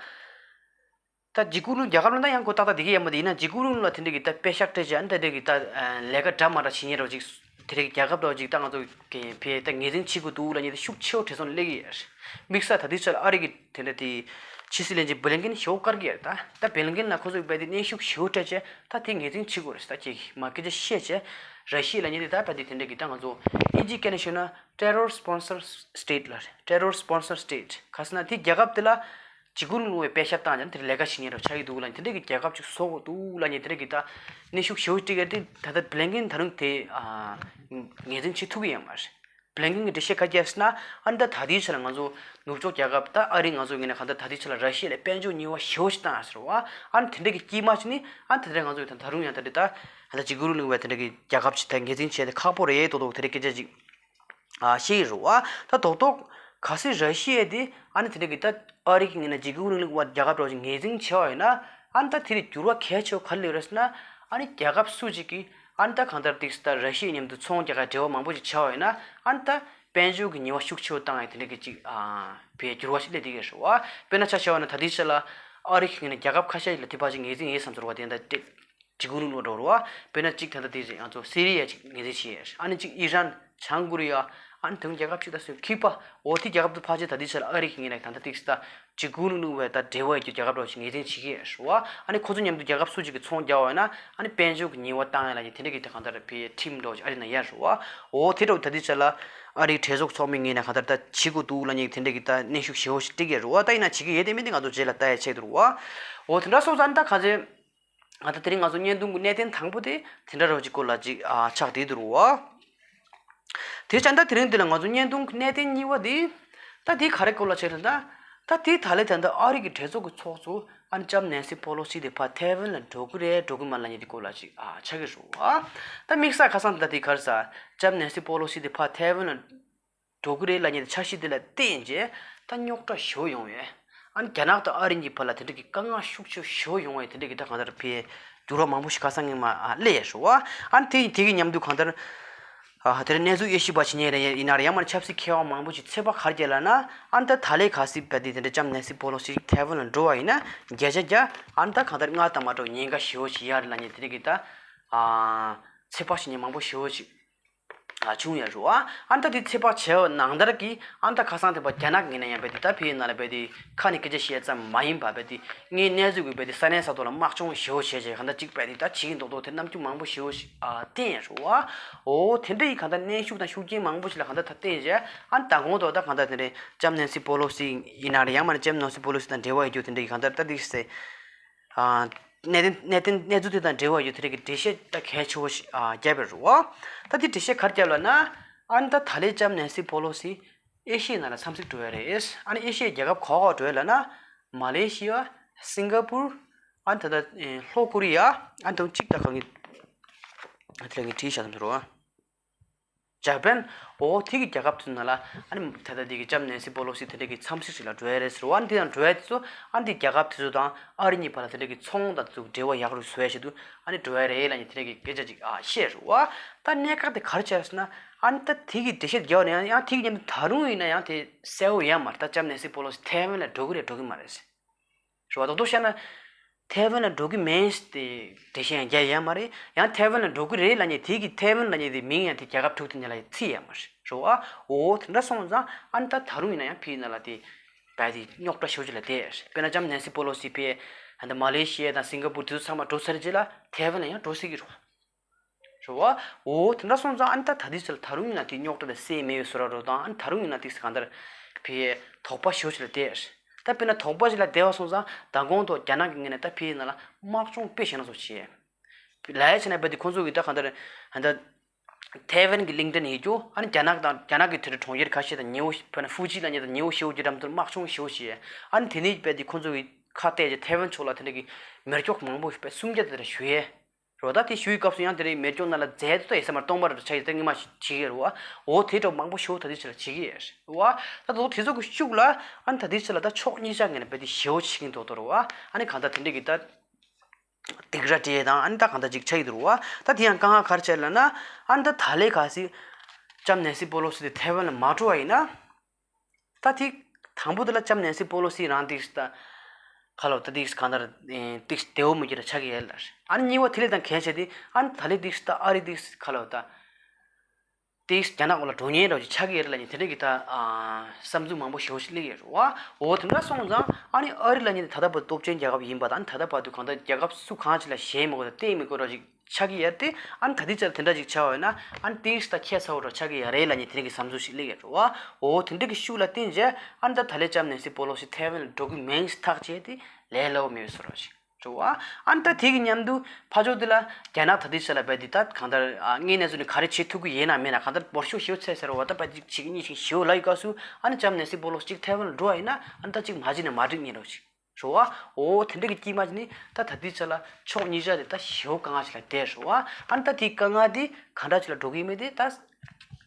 ད་འཇིགས་སྐུལ་རྒྱལ་ཁབ་ལ་ད་ཡང་ཁོ་ཏག་ཏག་བསྡད་ཀྱི་ཡོད་མ་རེད། ཡིན་ན་འཇིགས་སྐུལ་ལ་དེ་འདྲ་གི་ད་དཔེ་ཤག་སྤྲད་བྱས། ཨ་ནི་དེ་འདྲ་གི་ད་ལས་ཀ་འདྲ་མ་འདྲ་བྱེད་མཁན་འདྲ་བོ་ཅིག་དེ་འདྲ་གི་རྒྱལ་ཁབ་འདྲ་བོ་ཅིག་ད་ང་ཚོ་གི་ཕར་ད་ངོས་འཛིན་བྱེད་དགོས་འདུག་ལབ་མཁན་དེ་ཤུགས་ཆེ་བོ་གྲོས་ཚོགས་ནང་སླེབས་ཀྱི་ཡོད་རེད། དམིགས་བསལ་ད་ལྟའི་ཆ་ལ་ཨ་རི་གི་དེ་འདྲ་དེ་ཕྱི་སྲིད་བློན་ཆེན་བྷི་ལིན་ཀིན་ཞེ་པོ་དཀར་གྱི་ཡོད་རེད། ད་ད་བྷི་ལིན་ཀིན་ལ་ཁོ་ཚོ་གི་བལ་དེ་གནོན་ཤུགས་ཞེ་པོ་སྤྲད་བྱས། ད་དེ་ངོས་འཛིན་བྱེད་དགོས་རེད། ད་ཁྱེད་ཀྱིས་མ་སྐད་ཆ་བཤད་བྱས། ར་ཤི་ཡ་ལབ་མཁན་དེ་ད་བལ་དེ་དེ་འདྲ་གི་ད་ང་ཚོ་དབྱིན་ཇིའི་སྐད་ནས་ཤོད་ན་terror sponsor state ལབ་རེད། terror sponsor state ག་རེ་ཟེར་ན་དེ་རྒྱལ་ཁབ་དེ་ལ་འཇིགས་སྐུལ་རིང་ལུགས་པའི་དཔེ་ཤག་བཏང་ཡང་དེར་ལས་ཀ་བྱེད་མཁན་འདྲ་བོ་ཆགས་ཀྱི་འདུག་ལབ་མཁན་དེ་འདྲ་གི་རྒྱལ་ཁབ་ཅིག་བཟོ་དགོས་འདུག་ལབ་མཁན་དེ་འདྲ་གི་ད་གནོན་ཤུགས་ཞེ་པོ་སྤྲད་ཀྱི་རེད། ད་ལྟ་བྷི་ལིན་ཀིན་ད་རུང་དེ་ཨ་ངོས་འཛིན་བྱེད་ཐུབ་ཀྱི་ཡོད་མ་རེད། བྷི་ལིན་ཀིན་གྱིས་འགྲེལ་བཤད་ག་རེ་བརྒྱབ་ཟེར་ན། ཨ་ནི་ད་ད་ལྟའི་ཆ་ལ་ང་ཚོ་ནུབ་ཕྱོགས་རྒྱལ་ཁབ་ད་ཨ་རི་ང་ཚོ་ངོས་ནས་གང་ལྟར་ད་ལྟའི་ཆ་ལ་ར་ཤི་ཡ་ལ་དཔལ་འབྱོར་ཉེས་པ་ཞེ་པོ་ཞིག་བཏང་ཡོད་ཟེར་བ། ཨ་ནི་དེ་འདྲ་གི་དཀྱིལ་མ་ཞིག་ནི་ཨ་ནི་དེ་འདྲ་ང་ཚོ་ད་ད་རུང་ཡང་ད་འདྲ་ད་ད་ལྟ་འཇིགས་སྐུལ་རིང་ལུགས་པའི་དེ་འདྲ་གི་རྒྱལ་ཁབ་ཅིག་ད་ངོས་འཛིན་བྱས་ཏེ་ཁག་པོ་རེད་མདོག་མདོག་དེ་འདྲ་སྐད་ཆ་ཅིག་ཨ་བཤད་ཀྱི་རེད་བ། ད་རྡོག་རྡོག་གལ་སྲིད་ར་ཤི་ཡ་དེ་ཨ་ནི་དེ་འདྲ་གི་ད་ཨ་རི་གི་ངོས་ནས་འཇིགས་སྐུལ་རིང་ལུགས་པ་རྒྱལ་ཁབ་འདྲ་བོ་ཅིག་ངོས་འཛིན་བྱས་པ་ཡིན་ན། ཨ་ནི་ད་དེ་ལ་འགྱུར་བ་གལ་ཆེ་བ་ག་རེ་སླེབས་རེད་ཟེར་ན། ཨ་ནི་རྒྱལ་ཁབ་སུ་གཅིག་གིས་ཨ་ནི་ད་གང་ལྟར་ཏིག་ད་ར་ཤི་ཡ་མཉམ་དུ་ཚོང་རྒྱག་ག་འབྲེལ་བ་མང་པོ་ཞིག་བྱས་པ་ཡིན་ན། ཨ་ནི་ད་དཔལ་འབྱོར་གྱི་ཉེས་པ་ཤུགས་ཆེ་བོ་བཏང་ཡ་དེ་འདྲ་གི་ཅིག་ཨ་བའི་འགྱུར་བ་ཞིག་སླེབས་བསྡད་ཀྱི་རེད་བ། དཔེར་ན་ཆ་བཞག་པ་ན་ད་ལྟའི་ཆ་ལ་ཨ་རི་གི་ངོས་ནས་རྒྱལ་ཁབ་ཁ་ཤས་ཤིག་ལ་དེ་ཕལ་ཆེར་ངོས་འཛིན་ཡོད་བསམ་ཚོར་བ་དེ་འདྲ་སྤྲད། འཇིགས་སྐུལ་རིང་ལུགས་འདྲ་བོ་རེད་བ། དཔེར་ན་གཅིག་ད་ལྟ་དེ་རེད། ང་ཚོ་སི་རི་ཡ་གཅིག་ངོས་འཛིན་བྱས་ཡོད། ཨ་ནི་གཅིག་ཨི་རན། བྱང་ཀོ་རི་ཡ། ཨ་ནི་དེ་རིང་རྒྱལ་ཁབ་གཅིག་ད་སུ་ཁྱུ་པ། འོ་དེ་རྒྱལ་ཁབ་དེ་ཕལ་ཆེར་ད་ལྟའི་ཆ་ལ་ཨ་རི་གི་ངོས་ནས་ད་ལྟ་ཏིག་ད་འཇིགས་སྐུལ་རིང་ལུགས་པའི་ད་འབྲེལ་བ་ཡོད་རྒྱུ་རྒྱལ་ཁབ་འདྲ་བོ་ཞིག་ངོས་འཛིན་བྱེད་ཀྱི་ཡོད་རེད་བ། ཨ་ནི་ཁོ་ཚོ་མཉམ་དུ་རྒྱལ་ཁབ་སུ་གཅིག་གིས་ཚོང་རྒྱག་པ་ཡིན་ན། ཨ་ནི་དཔལ་འབྱོར་གྱི་ཉེས་པ་བཏང་ཡ་ལབ་མཁན་དེ་འདྲ་གི་ད་གང་ལྟར་བའི་ཁྲིམས་འདྲ་བོ་ཅིག་ཨ་རི་ནང་ཡོད་རེད་བ། འོ་དེ་འདྲ་བོ་ད་ལྟའི་ཆ་ལ་ཨ་རིའི་གྲོས་ཚོགས་ཚོགས་མི་ངོས་ནས་གང་ལྟར་ད་བྱེད་དགོས་འདུག་ལབ་མཁན་དེ་འདྲ་གི་ད་གནོན་ཤུགས་ཞེ་པོ་ཞིག་སྤྲད་ཀྱི་ཡོད་རེད་བ། ད་ཡིན་ན་བྱེད་ཀྱི་ཡོད་དེ་མིན་དེ་ང་ཚོ་རྗེས་ལ་ལྟ་ཡ་ཆགས་ཀྱི་འདུག་རེད་བ། འོ་དེ་འདྲ་སོང་ཙང་ད་གང་ཚེ། ང་ད་དེ་རིང་ང་ཚོ་བརྙན་ཐུང་གི་གནད་དོན་དང་པོ་དེ་དེ་འདྲ་རོ་ཅིག་སྐོར་ལ་ཅིག་ཨ་ཆགས་བསྡད་འདུག་རོ། དེ་ཙང་ད་དེ་རིང་འདི་ལ་ང་ཚོ་བརྙན་ཐུང་གི་གནད་དོན་གཉིས་པ་དེ། ད་དེ་ག་རེ་སྐོར་ལ་ཆགས་རེད་ད། ད་དེ་ད་ལས་ད་ད་ཨ་རི་གི་གྲོས་ཚོགས་ཀྱི་ཚོགས་གཙོ་ཨ་ནི་ལྕམ་ནན་སི་པོ་ལོ་སི་དེ་ཕར་ཐའེ་ཝན་ལ་འགྲོ་གི་རེད་འགྲོ་གི་མ་རེད་ལབ་མཁན་དེ་སྐོར་ལ་ཅིག་ཨ་ཆགས་ཀྱི་རོ། ད་དམིགས་བསལ་ཁ་སང་ད་དེ་ག་རེ་ཟེར། ལྕམ་ནན་སི་པོ་ལོ་སི་དེ་ཕར་ཐའེ་ཝན་ལ་འགྲོ་གི་རེད་ལབ་མཁན་དེ་འཆར་གཞི་དེ་ལ་བརྟེན་བྱས་ད་རྙོག་དྲ་ཞེ་པོ་ཡོང་བས། ཨ་ནི་རྒྱ་ནག་དང་ཨ་རི་གཉིས་བར་ལ་དེ་འདྲ་གི་དཀའ་ངལ་ཤུགས་ཆེ་ཞེ་པོ་ཡོང་བས། དེ་འདྲ་གི་ད་གང་ལྟར་ཕར་ འགྱུར་བ་མང་པོ་ཞིག་ཁ་སང་ངས་མ་ཨ་སླེབས་ཡ་རེད་བ། ཨ་ནི་དེ་དེ་གི་མཉམ་དུ་གང་ལྟར། ཨ་དེ་རིང་གནས་ཚུལ་དབྱེ་ཞིབ་པ་བྱེད་མཁན་རེད་ཡིན་ན་རེད། ཡང་མིན་ཆབ་སྲིད་མཁས་དབང་མང་པོ་ཞིག་ཚོད་དཔག་ག་རེ་བརྒྱབ་ལབ་ན། ཨ་ནི་ད་ད་ལོའི་གལ་སྲིད་རྦད་དེ་དེ་འདྲ་ལྕམ་ནན་སི་པོ་ལོ་སི་ཐའེ་ཝན་ལ་འགྲོ་བ་ཡིན་ན། བརྒྱ་ཆ་བརྒྱ་ཨ་ནི་ད་གང་ལྟར་སྔར་དང་མ་འདྲ་བའི་ཉེན་ཁ་ཞེ་པོ་ཞིག་ཡོད་རེད་ལབ་མཁན་དེ་རིགས་ཀྱི་ད། ཨ་ཚོད་དཔག་བྱེད་མཁན་མང་པོ་ཞེ་པོ་ཞིག་ཨ་བྱུང་ཡོད་རེད་བ། ཨ་ནི་ད་དེ་ཚོད་དཔག་བྱས་པ་ནང་ལྟར་གྱི་ཨ་ནི་ད་ཁ་སང་དེ་བ་རྒྱ་ནག་གི་ངོས་ནས་ཡང་རྦད་དེ་ད་ཕ་གིའི་ནང་ལ་རྦད་དེ་ཁ་ནས་སྐད་ཆ་བཤད་ཙམ་མ་ཡིན་པ་རྦད་དེ། ངའི་གནས་ཚུལ་གྱི་རྦད་དེ་ས་གནས་ས་ཐོག་ལ་དམག་སྦྱོང་ཞེ་པོ་བྱས་བྱས་གང་ལྟར་གཅིག་རྦད་དེ་ད་བྱེད་ཀྱི་འདུག་འདུག་དེ་རྣམ་འགྱུར་མང་པོ་ཞེ་པོ་ཞིག་ཨ་བསྟན་ཡོད་རེད་བ། འོ་དེ་འདྲ་ཡི་གང་ལྟར་གནོན་ཤུགས་དང་ཤུགས་རྐྱེན་མང་པོ་ཞིག་ལ་གང་ལྟར་ད་བསྟན་བྱས། ཨ་ནི་མདང་དགོང་དུ་ད་གང་ལྟར་དེ་འདྲའི་ལྕམ་ནན་སི་པོ་ལོ་སི་ཡིན་ན་རེད། ཡང་མིན་ན་ལྕམ་ནན་སི་པོ་ལོ་སི་དང་འབྲེལ་བ་ཡོད་རྒྱུ་དེ་འདྲ་ཡི་གང་ལྟར་ད་དེ་སེ། ཨ་གནད་དོན་གནད་དོན་གནས་ཚུལ་དེ་དང་འབྲེལ་བ་ཡོད་དེ་འདྲ་གི་འགྲེལ་བཤད་ད་གལ་ཆེ་བོ་ཞིག་ཨ་བརྒྱབ་པ་རེད་བ། ད་དེ་འགྲེལ་བཤད་ག་རེ་བརྒྱབ་ལབ་ན། ཨ་ནི་ད་ད་ལོའི་ལྕམ་ནན་སི་པོ་ལོ་སི་ཨེ་ཤི་ཡའི་ནང་ལ་འཚམས་གཟིགས་འགྲོ་ཡ་རེད། ཨ་ནི་ཨེ་ཤི་ཡའི་རྒྱལ་ཁབ་ག་ག་འགྲོ་ཡ་ལབ་ན། མ་ལེ་ཤི་ཡ། སིང་ག་པུར། ཨ་ནི་ད་ལྟ་ལྷོ་ཀོ་རི་ཡ། ཨ་ནི་དང་གཅིག་ད་གང་གི་དེ་ལ་ངས་བྲིས་བཞག་ཐུབ་རོགས། ཇ་པན། འོ་དེ་གི་རྒྱལ་ཁབ་ཚོའི་ནང་ལ་ཨ་ནི་ད་ལྟ་དེ་གི་ལྕམ་ནན་སི་པོ་ལོ་སི་དེ་འདྲ་གི་འཚམས་གཟིགས་ཤིག་ལ་འགྲོ་ཡ་རེད་ཟེར་བ། ཨ་ནི་དེ་དང་འགྲོ་ཡ་དེ་ཚོ་ཨ་ནི་དེ་རྒྱལ་ཁབ་དེ་ཚོ་དང་ཨ་རི་གཉིས་བར་ལ་དེ་འདྲ་གི་ཚོང་དང་དེ་ཚོ་འབྲེལ་བ་ཡག་རུ་བཟོ་ཡ་ཆེད་དུ་ཨ་ནི་འགྲོ་ཡ་རེད་ལབ་ནས་དེ་འདྲ་གི་སྐད་ཆ་ཅིག་ཨ་བཤད་རེད་བ། ད་གནད་འགག་དེ་ག་རེ་ཆགས་ཟེར་ན། ཨ་ནི་ད་དེ་གི་འགྲེལ་བཤད་རྒྱག་ནས་ཡང་ཡང་དེ་གི་མཉམ་དུ་ད་རུང་ཡིན་ན་ཡང་དེ་གསལ་བོ་ཡོད་མ་རེད། ད་ལྕམ་ནན་སི་པོ་ལོ་སི་ཐའེ་ཝན་ལ་འགྲོ་གི་རེད་འགྲོ་གི་མ་རེད་ཟེར། རེད་བ། རྡོག་རྡོག་བཤད་ན། ཐའེ་ཝན་ལ་འགྲོ་གི་མིན་ཏེ་འགྲེལ་བཤད་ཡང་རྒྱག་ཡ་མ་རེད། ཡང་ཐའེ་ཝན་ལ་འགྲོ་གི་རེད་ལབ་མཁན་དེ་གི་ཐའེ་ཝན་ལབ་མཁན་དེ་མིང་ཡང་དེ་རྒྱལ་ཁབ་དྲུག་དེ་ནས་ལ་ཡང་བརྩི་ཡ་མ་རེད། རེད་བ། འོ་དེ་འདྲ་སོང་ཙང་ཨ་ནི་ད་ད་རུང་ཡིན་ན་ཡང་ཕ་གིའི་ནང་ལ་དེ་རྦད་དེ་རྙོག་དྲ་ཞེ་པོ་ཅིག་ལ་བསྡད་ཡ་རེད། དཔེར་ན་ལྕམ་ནན་སི་པོ་ལོ་སི་ཕ་གི་ད་ལྟ་མ་ལེ་ཤི་ཡ་དང་སིང་ག་པུར་དེ་ཚོ་ཚང་མ་འགྲོ་ཚར་རྗེས་ལ་ཐའེ་ཝན་ལ་ཡང་འགྲོ་སྲིད་ཀྱི་རེད་བ། རེད་བ། འོ་དེ་འདྲ་སོང་ཙང་ཨ་ནི་ད་ད་ལྟའི་ཆར་ད་རུང་ཡིན་ན་དེ་རྙོག་དྲ་དེ་སེལ་མེད་པའི་བཟོ་འདྲ་རོ་དང་ཨ་ནི་ད་རུང་ཡིན་ན་དེ་གང་ལྟར་ཕ་གིའི་དོགས་པ་ཞེ་པོ་ཅིག་ལ་བསྡད་ཡ་རེད། ད་དཔེར་ན་དོགས་པ་ཞིག་ལ་བསྡད་པ་སོང་ཙང་མདང་དགོང་དུ་རྒྱ་ནག་གི་ངོས་ནས་ད་ཕ་གིའི་ནང་ལ་དམག་སྦྱོང་དཔེ་ཞེ་དྲག་ཚོ་བྱས། ལབ་ཡ་བྱས་ན་རྦད་དེ་ཁོང་ཚོ་གི་ད་གང་ལྟར་ད་ཐའེ་ཝན་གྱི་གླིང་ཕྲན་ཡིན་རྒྱུ་ཨ་ནི་རྒྱ་ནག་དང་རྒྱ་ནག་གི་དེ་འདྲ་གྲོང་ཁྱེར་ཁ་ཤས་དང་ཉེ་བོ་དཔེར་ན་ཧྥུ་ཅི་ལབ་མཁན་དང་ཉེ་བོ་ཞེ་པོ་ཅིག་འགྲམ་དུ་དམག་སྦྱོང་ཞེ་པོ་བྱས། ཨ་ནི་དེ་ནས་རྦད་དེ་ཁོང་ཚོ་གི་ཁ་གཏད་ཀྱི་ཐའེ་ཝན་ཕྱོགས་ལ་དེ་འདྲ་གི་མེ་སྒྱོགས་མང་པོ་ཞིག་རྦད་སུམ་བརྒྱ་དེ་འདྲ་གཞུ་ཡས། རེད་བ། ད་དེ་ཞུ་ཡི་སྐབས་སུ་ཡང་དེ་རིང་མེ་སྒྱོགས་ནང་ལ་རྫས་དེ་ཚོ་ཡོད་ས་མ་རེད། སྟོང་པ་རེད་ཆགས་ཡོད་དེ་ངས་མ་བྱེད་ཀྱི་རེད་བ། འོ་དེ་འདྲ་མང་པོ་ཞེ་པོ་ད་ལྟའི་ཆ་ལ་བྱེད་ཀྱི་ཡོད་རེད་བ། ད་དོ་དེ་ཚོ་གི་ཤུགས་ལ་ཨ་ནི་ད་ལྟའི་ཆ་ལ་ད་ཕྱོགས་གཉིས་ཆ་ངོས་ནས་རྦད་དེ་ཞེ་པོ་བྱེད་ཀྱི་འདུག་དོ་རེད་བ། ཨ་ནི་གང་ལྟར་དེ་འདྲ་གི་ད་སྡིགས་ར་སྤྲད་དང་ཨ་ནི་ད་གང་ལྟར་ཅིག་ཆགས་ཀྱི་འདུག་རེད་བ། ད་དེ་ཡང་དཀའ་ངལ་ག་རེ་ཆགས་ལབ་ན། ཨ་ནི་ད་ད་ལོའི་གལ་སྲིད་ལྕམ་ནན་སི་པོ་ལོ་སི་དེ་ཐའེ་ཝན་ལ་མ་འགྲོ་བ་ཡིན་ན། ད་དེ་དང་པོ་དེ་ལ་ལྕམ་ནན་སི་པོ་ལོ་སི་རང་ཏིག་ད་ཁ་ལོ་ད་ཏིག་གང་ལྟར་ཏིག་བདེ་བོ་མི་འགྱུར་ཆགས་ཀྱི་ཡོད་ལ། ཨ་ནི་གཉིས་པ་དེ་ལས་དང་གལ་ཆེ་དེ་ཨ་ནི་ད་ལོའི་ཏིག་ད་ཨ་རི་ཏིག་ཁ་ལོ་ད་ཏིག་རྒྱ་ནག་འོག་ལ་འགྲོ་ཉེན་རོགས་ཅིག་ཆགས་ཀྱི་ཡོད་ལ་ནི་དེ་འདྲ་གི་ད་བསམ་ཚུལ་མང་པོ་ཞེ་པོ་ཞིག་སླེབས་ཡོད་རེད་བ། འོ་དེ་འདྲ་སོང་ཙང་ཨ་ནི་ཨ་རི་ལ་ནི་ད་ལྟ་བར་སྟོབས་ཆེན་རྒྱལ་ཁབ་ཡིན་པ་དང་ད་ལྟ་བར་དུ་གང་ལྟར་རྒྱལ་ཁབ་སུ་གང་ཅིག་ལ་ཞེན་མི་དགོས་དང་བརྟེན་མི་དགོས་རོགས་ཅིག་ཆགས་ཀྱི་ཡོད་དེ། ཨ་ནི་ད་ལྟའི་ཆར་དེ་འདྲ་ཅིག་ཆགས་པ་ཡིན་ན་ཨ་ནི་ཏིག་ད་ཁྱད་མཚར་བོ་འདྲ་ཆགས་ཀྱི་ཡོད་རེད་ལབ་མཁན་དེ་འདྲ་གི་བསམ་ཚུལ་ཞིག་སླེབས་ཡོད་རེད་བ། འོ་དེ་འདྲ་གི་ཤུགས་ལ་བརྟེན་རྗེས་ཨ་ནི་ད་ད་ལོའི་ལྕམ་ནན་སི་པོ་ལོ་སི་ཐའེ་ཝན་ལ་འགྲོ་གི་མིན་ཐག་བཅད་དེ་ལས་སླ་བོ་མེད་པའི་བཟོ་འདྲ་ཞིག་རེད་བ། ཨ་ནི་ད་དེ་གི་མཉམ་དུ་ཕར་ཕྱོགས་དེ་ལ་རྒྱ་ནག་ད་ལྟའི་ཆར་ལ་རྦད་དེ་ད་གང་ལྟར་ཨ་དངོས་གནས་ཚུལ་ནི་ག་རེ་བྱེད་ཐུབ་ཀྱི་ཡོད་ན་མེད་ན་གང་ལྟར་འབོར་ཤོག་ཞེ་པོ་ཚད་ཟེར་བ་ད་རྦད་དེ་བྱེད་ཀྱི་གཉིས་ཤིག་ཞེ་པོ་ལབ་ཡོད་སྐབས་སུ་ཨ་ནི་ལྕམ་ནན་སི་པོ་ལོ་སི་གཅིག་ཐའེ་ཝན་ལ་འགྲོ་བ་ཡིན་ན་ཨ་ནི་ད་གཅིག་མ་བྱེད་ན་མ་འགྲིག་ཉེན་རོགས་ཤིག་རེད་བ། འོ་དེ་འདྲ་གི་དཀྱིལ་མ་ཅིག་ནི་ད་ད་ལྟའི་ཆ་ལ་ཕྱོགས་གཉིས་ཆ་དེ་ད་ཞེ་པོ་དཀའ་ངལ་ཞིག་ལ་བསྡད་རེད་བ། ཨ་ནི་ད་དེའི་དཀའ་ངལ་དེ་ག་འདྲ་ཅིག་ལ་འགྲོ་གི་ཡིན་མིན་དེ་ད་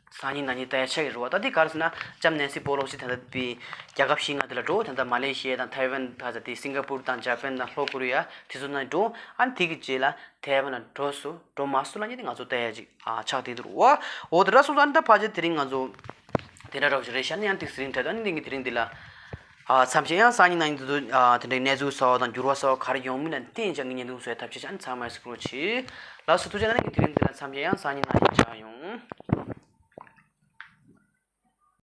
སང་ཉིན་གནངས་ཉིན་ལྟ་ཡ་ཆགས་ཀྱི་རེད་བ། ད་དེ་ག་རེ་ཟེར་ན་ལྕམ་ནན་སི་པོ་ལོ་སི་ད་ལྟ་དེ་རྒྱལ་ཁབ་བཞི་ལྔ་དེ་ལ་འགྲོ། ད་ལྟ་མ་ལེ་ཤི་ཡ་དང་ཐའེ་ཝན་ད་ད་དེ་སིང་ག་པུར་དང་ཇ་པན་དང་ལྷོ་ཀོ་རི་ཡ་དེ་ཚོ་ནང་འགྲོ། ཨ་ནི་དེ་གི་རྗེས་ལ་ཐའེ་ཝན་ལ་འགྲོ་སོང་འགྲོ་མ་སོང་ལབ་མཁན་དེ་ང་ཚོ་ལྟ་ཡ་ཅིག་ཨ་ཆགས་བསྡད་འདུག་རེད་བ། འོ་དེ་འདྲ་སོང་ཙང་ཨ་ནི་ད་ཕལ་ཆེར་དེ་རིང་ང་ཚོ་དེ་འདྲ་རོགས་ཞིག་རེད་ཤག་ཨ་ནི་ཡང་ཏིག་ཟི་རིང་དྲན་ད་ཨ་ནི་དེང་གི་དེ་རིང་འདི་ལ། ཨ་མཚམས་བཞག་ཡང་སང་ཉིན་གནངས་ཉིན་དུ་ཨ་དེ་འདྲའི་གནས་ཚུལ་གསར་བ་དང་འགྱུར་བ་གསར་བ་ག་རེ་ཡོང་མིན་ལ་བརྟེན་ཀྱང་ངས་བརྙན་ཐུང་བཟོས་ཐབས་བྱས་ཤག་ཨ་ནི་ཚང་མ་གཟིགས་རོགས་གྱིས། ལགས་སོ་ཐུགས་རྗེ་གནང་། ངས་དེ་རིང་འདི་ལ་མཚམས་བཞག་ཡང་སང་ཉིན་གནངས་ཉིན་མཇལ་ཡོང་།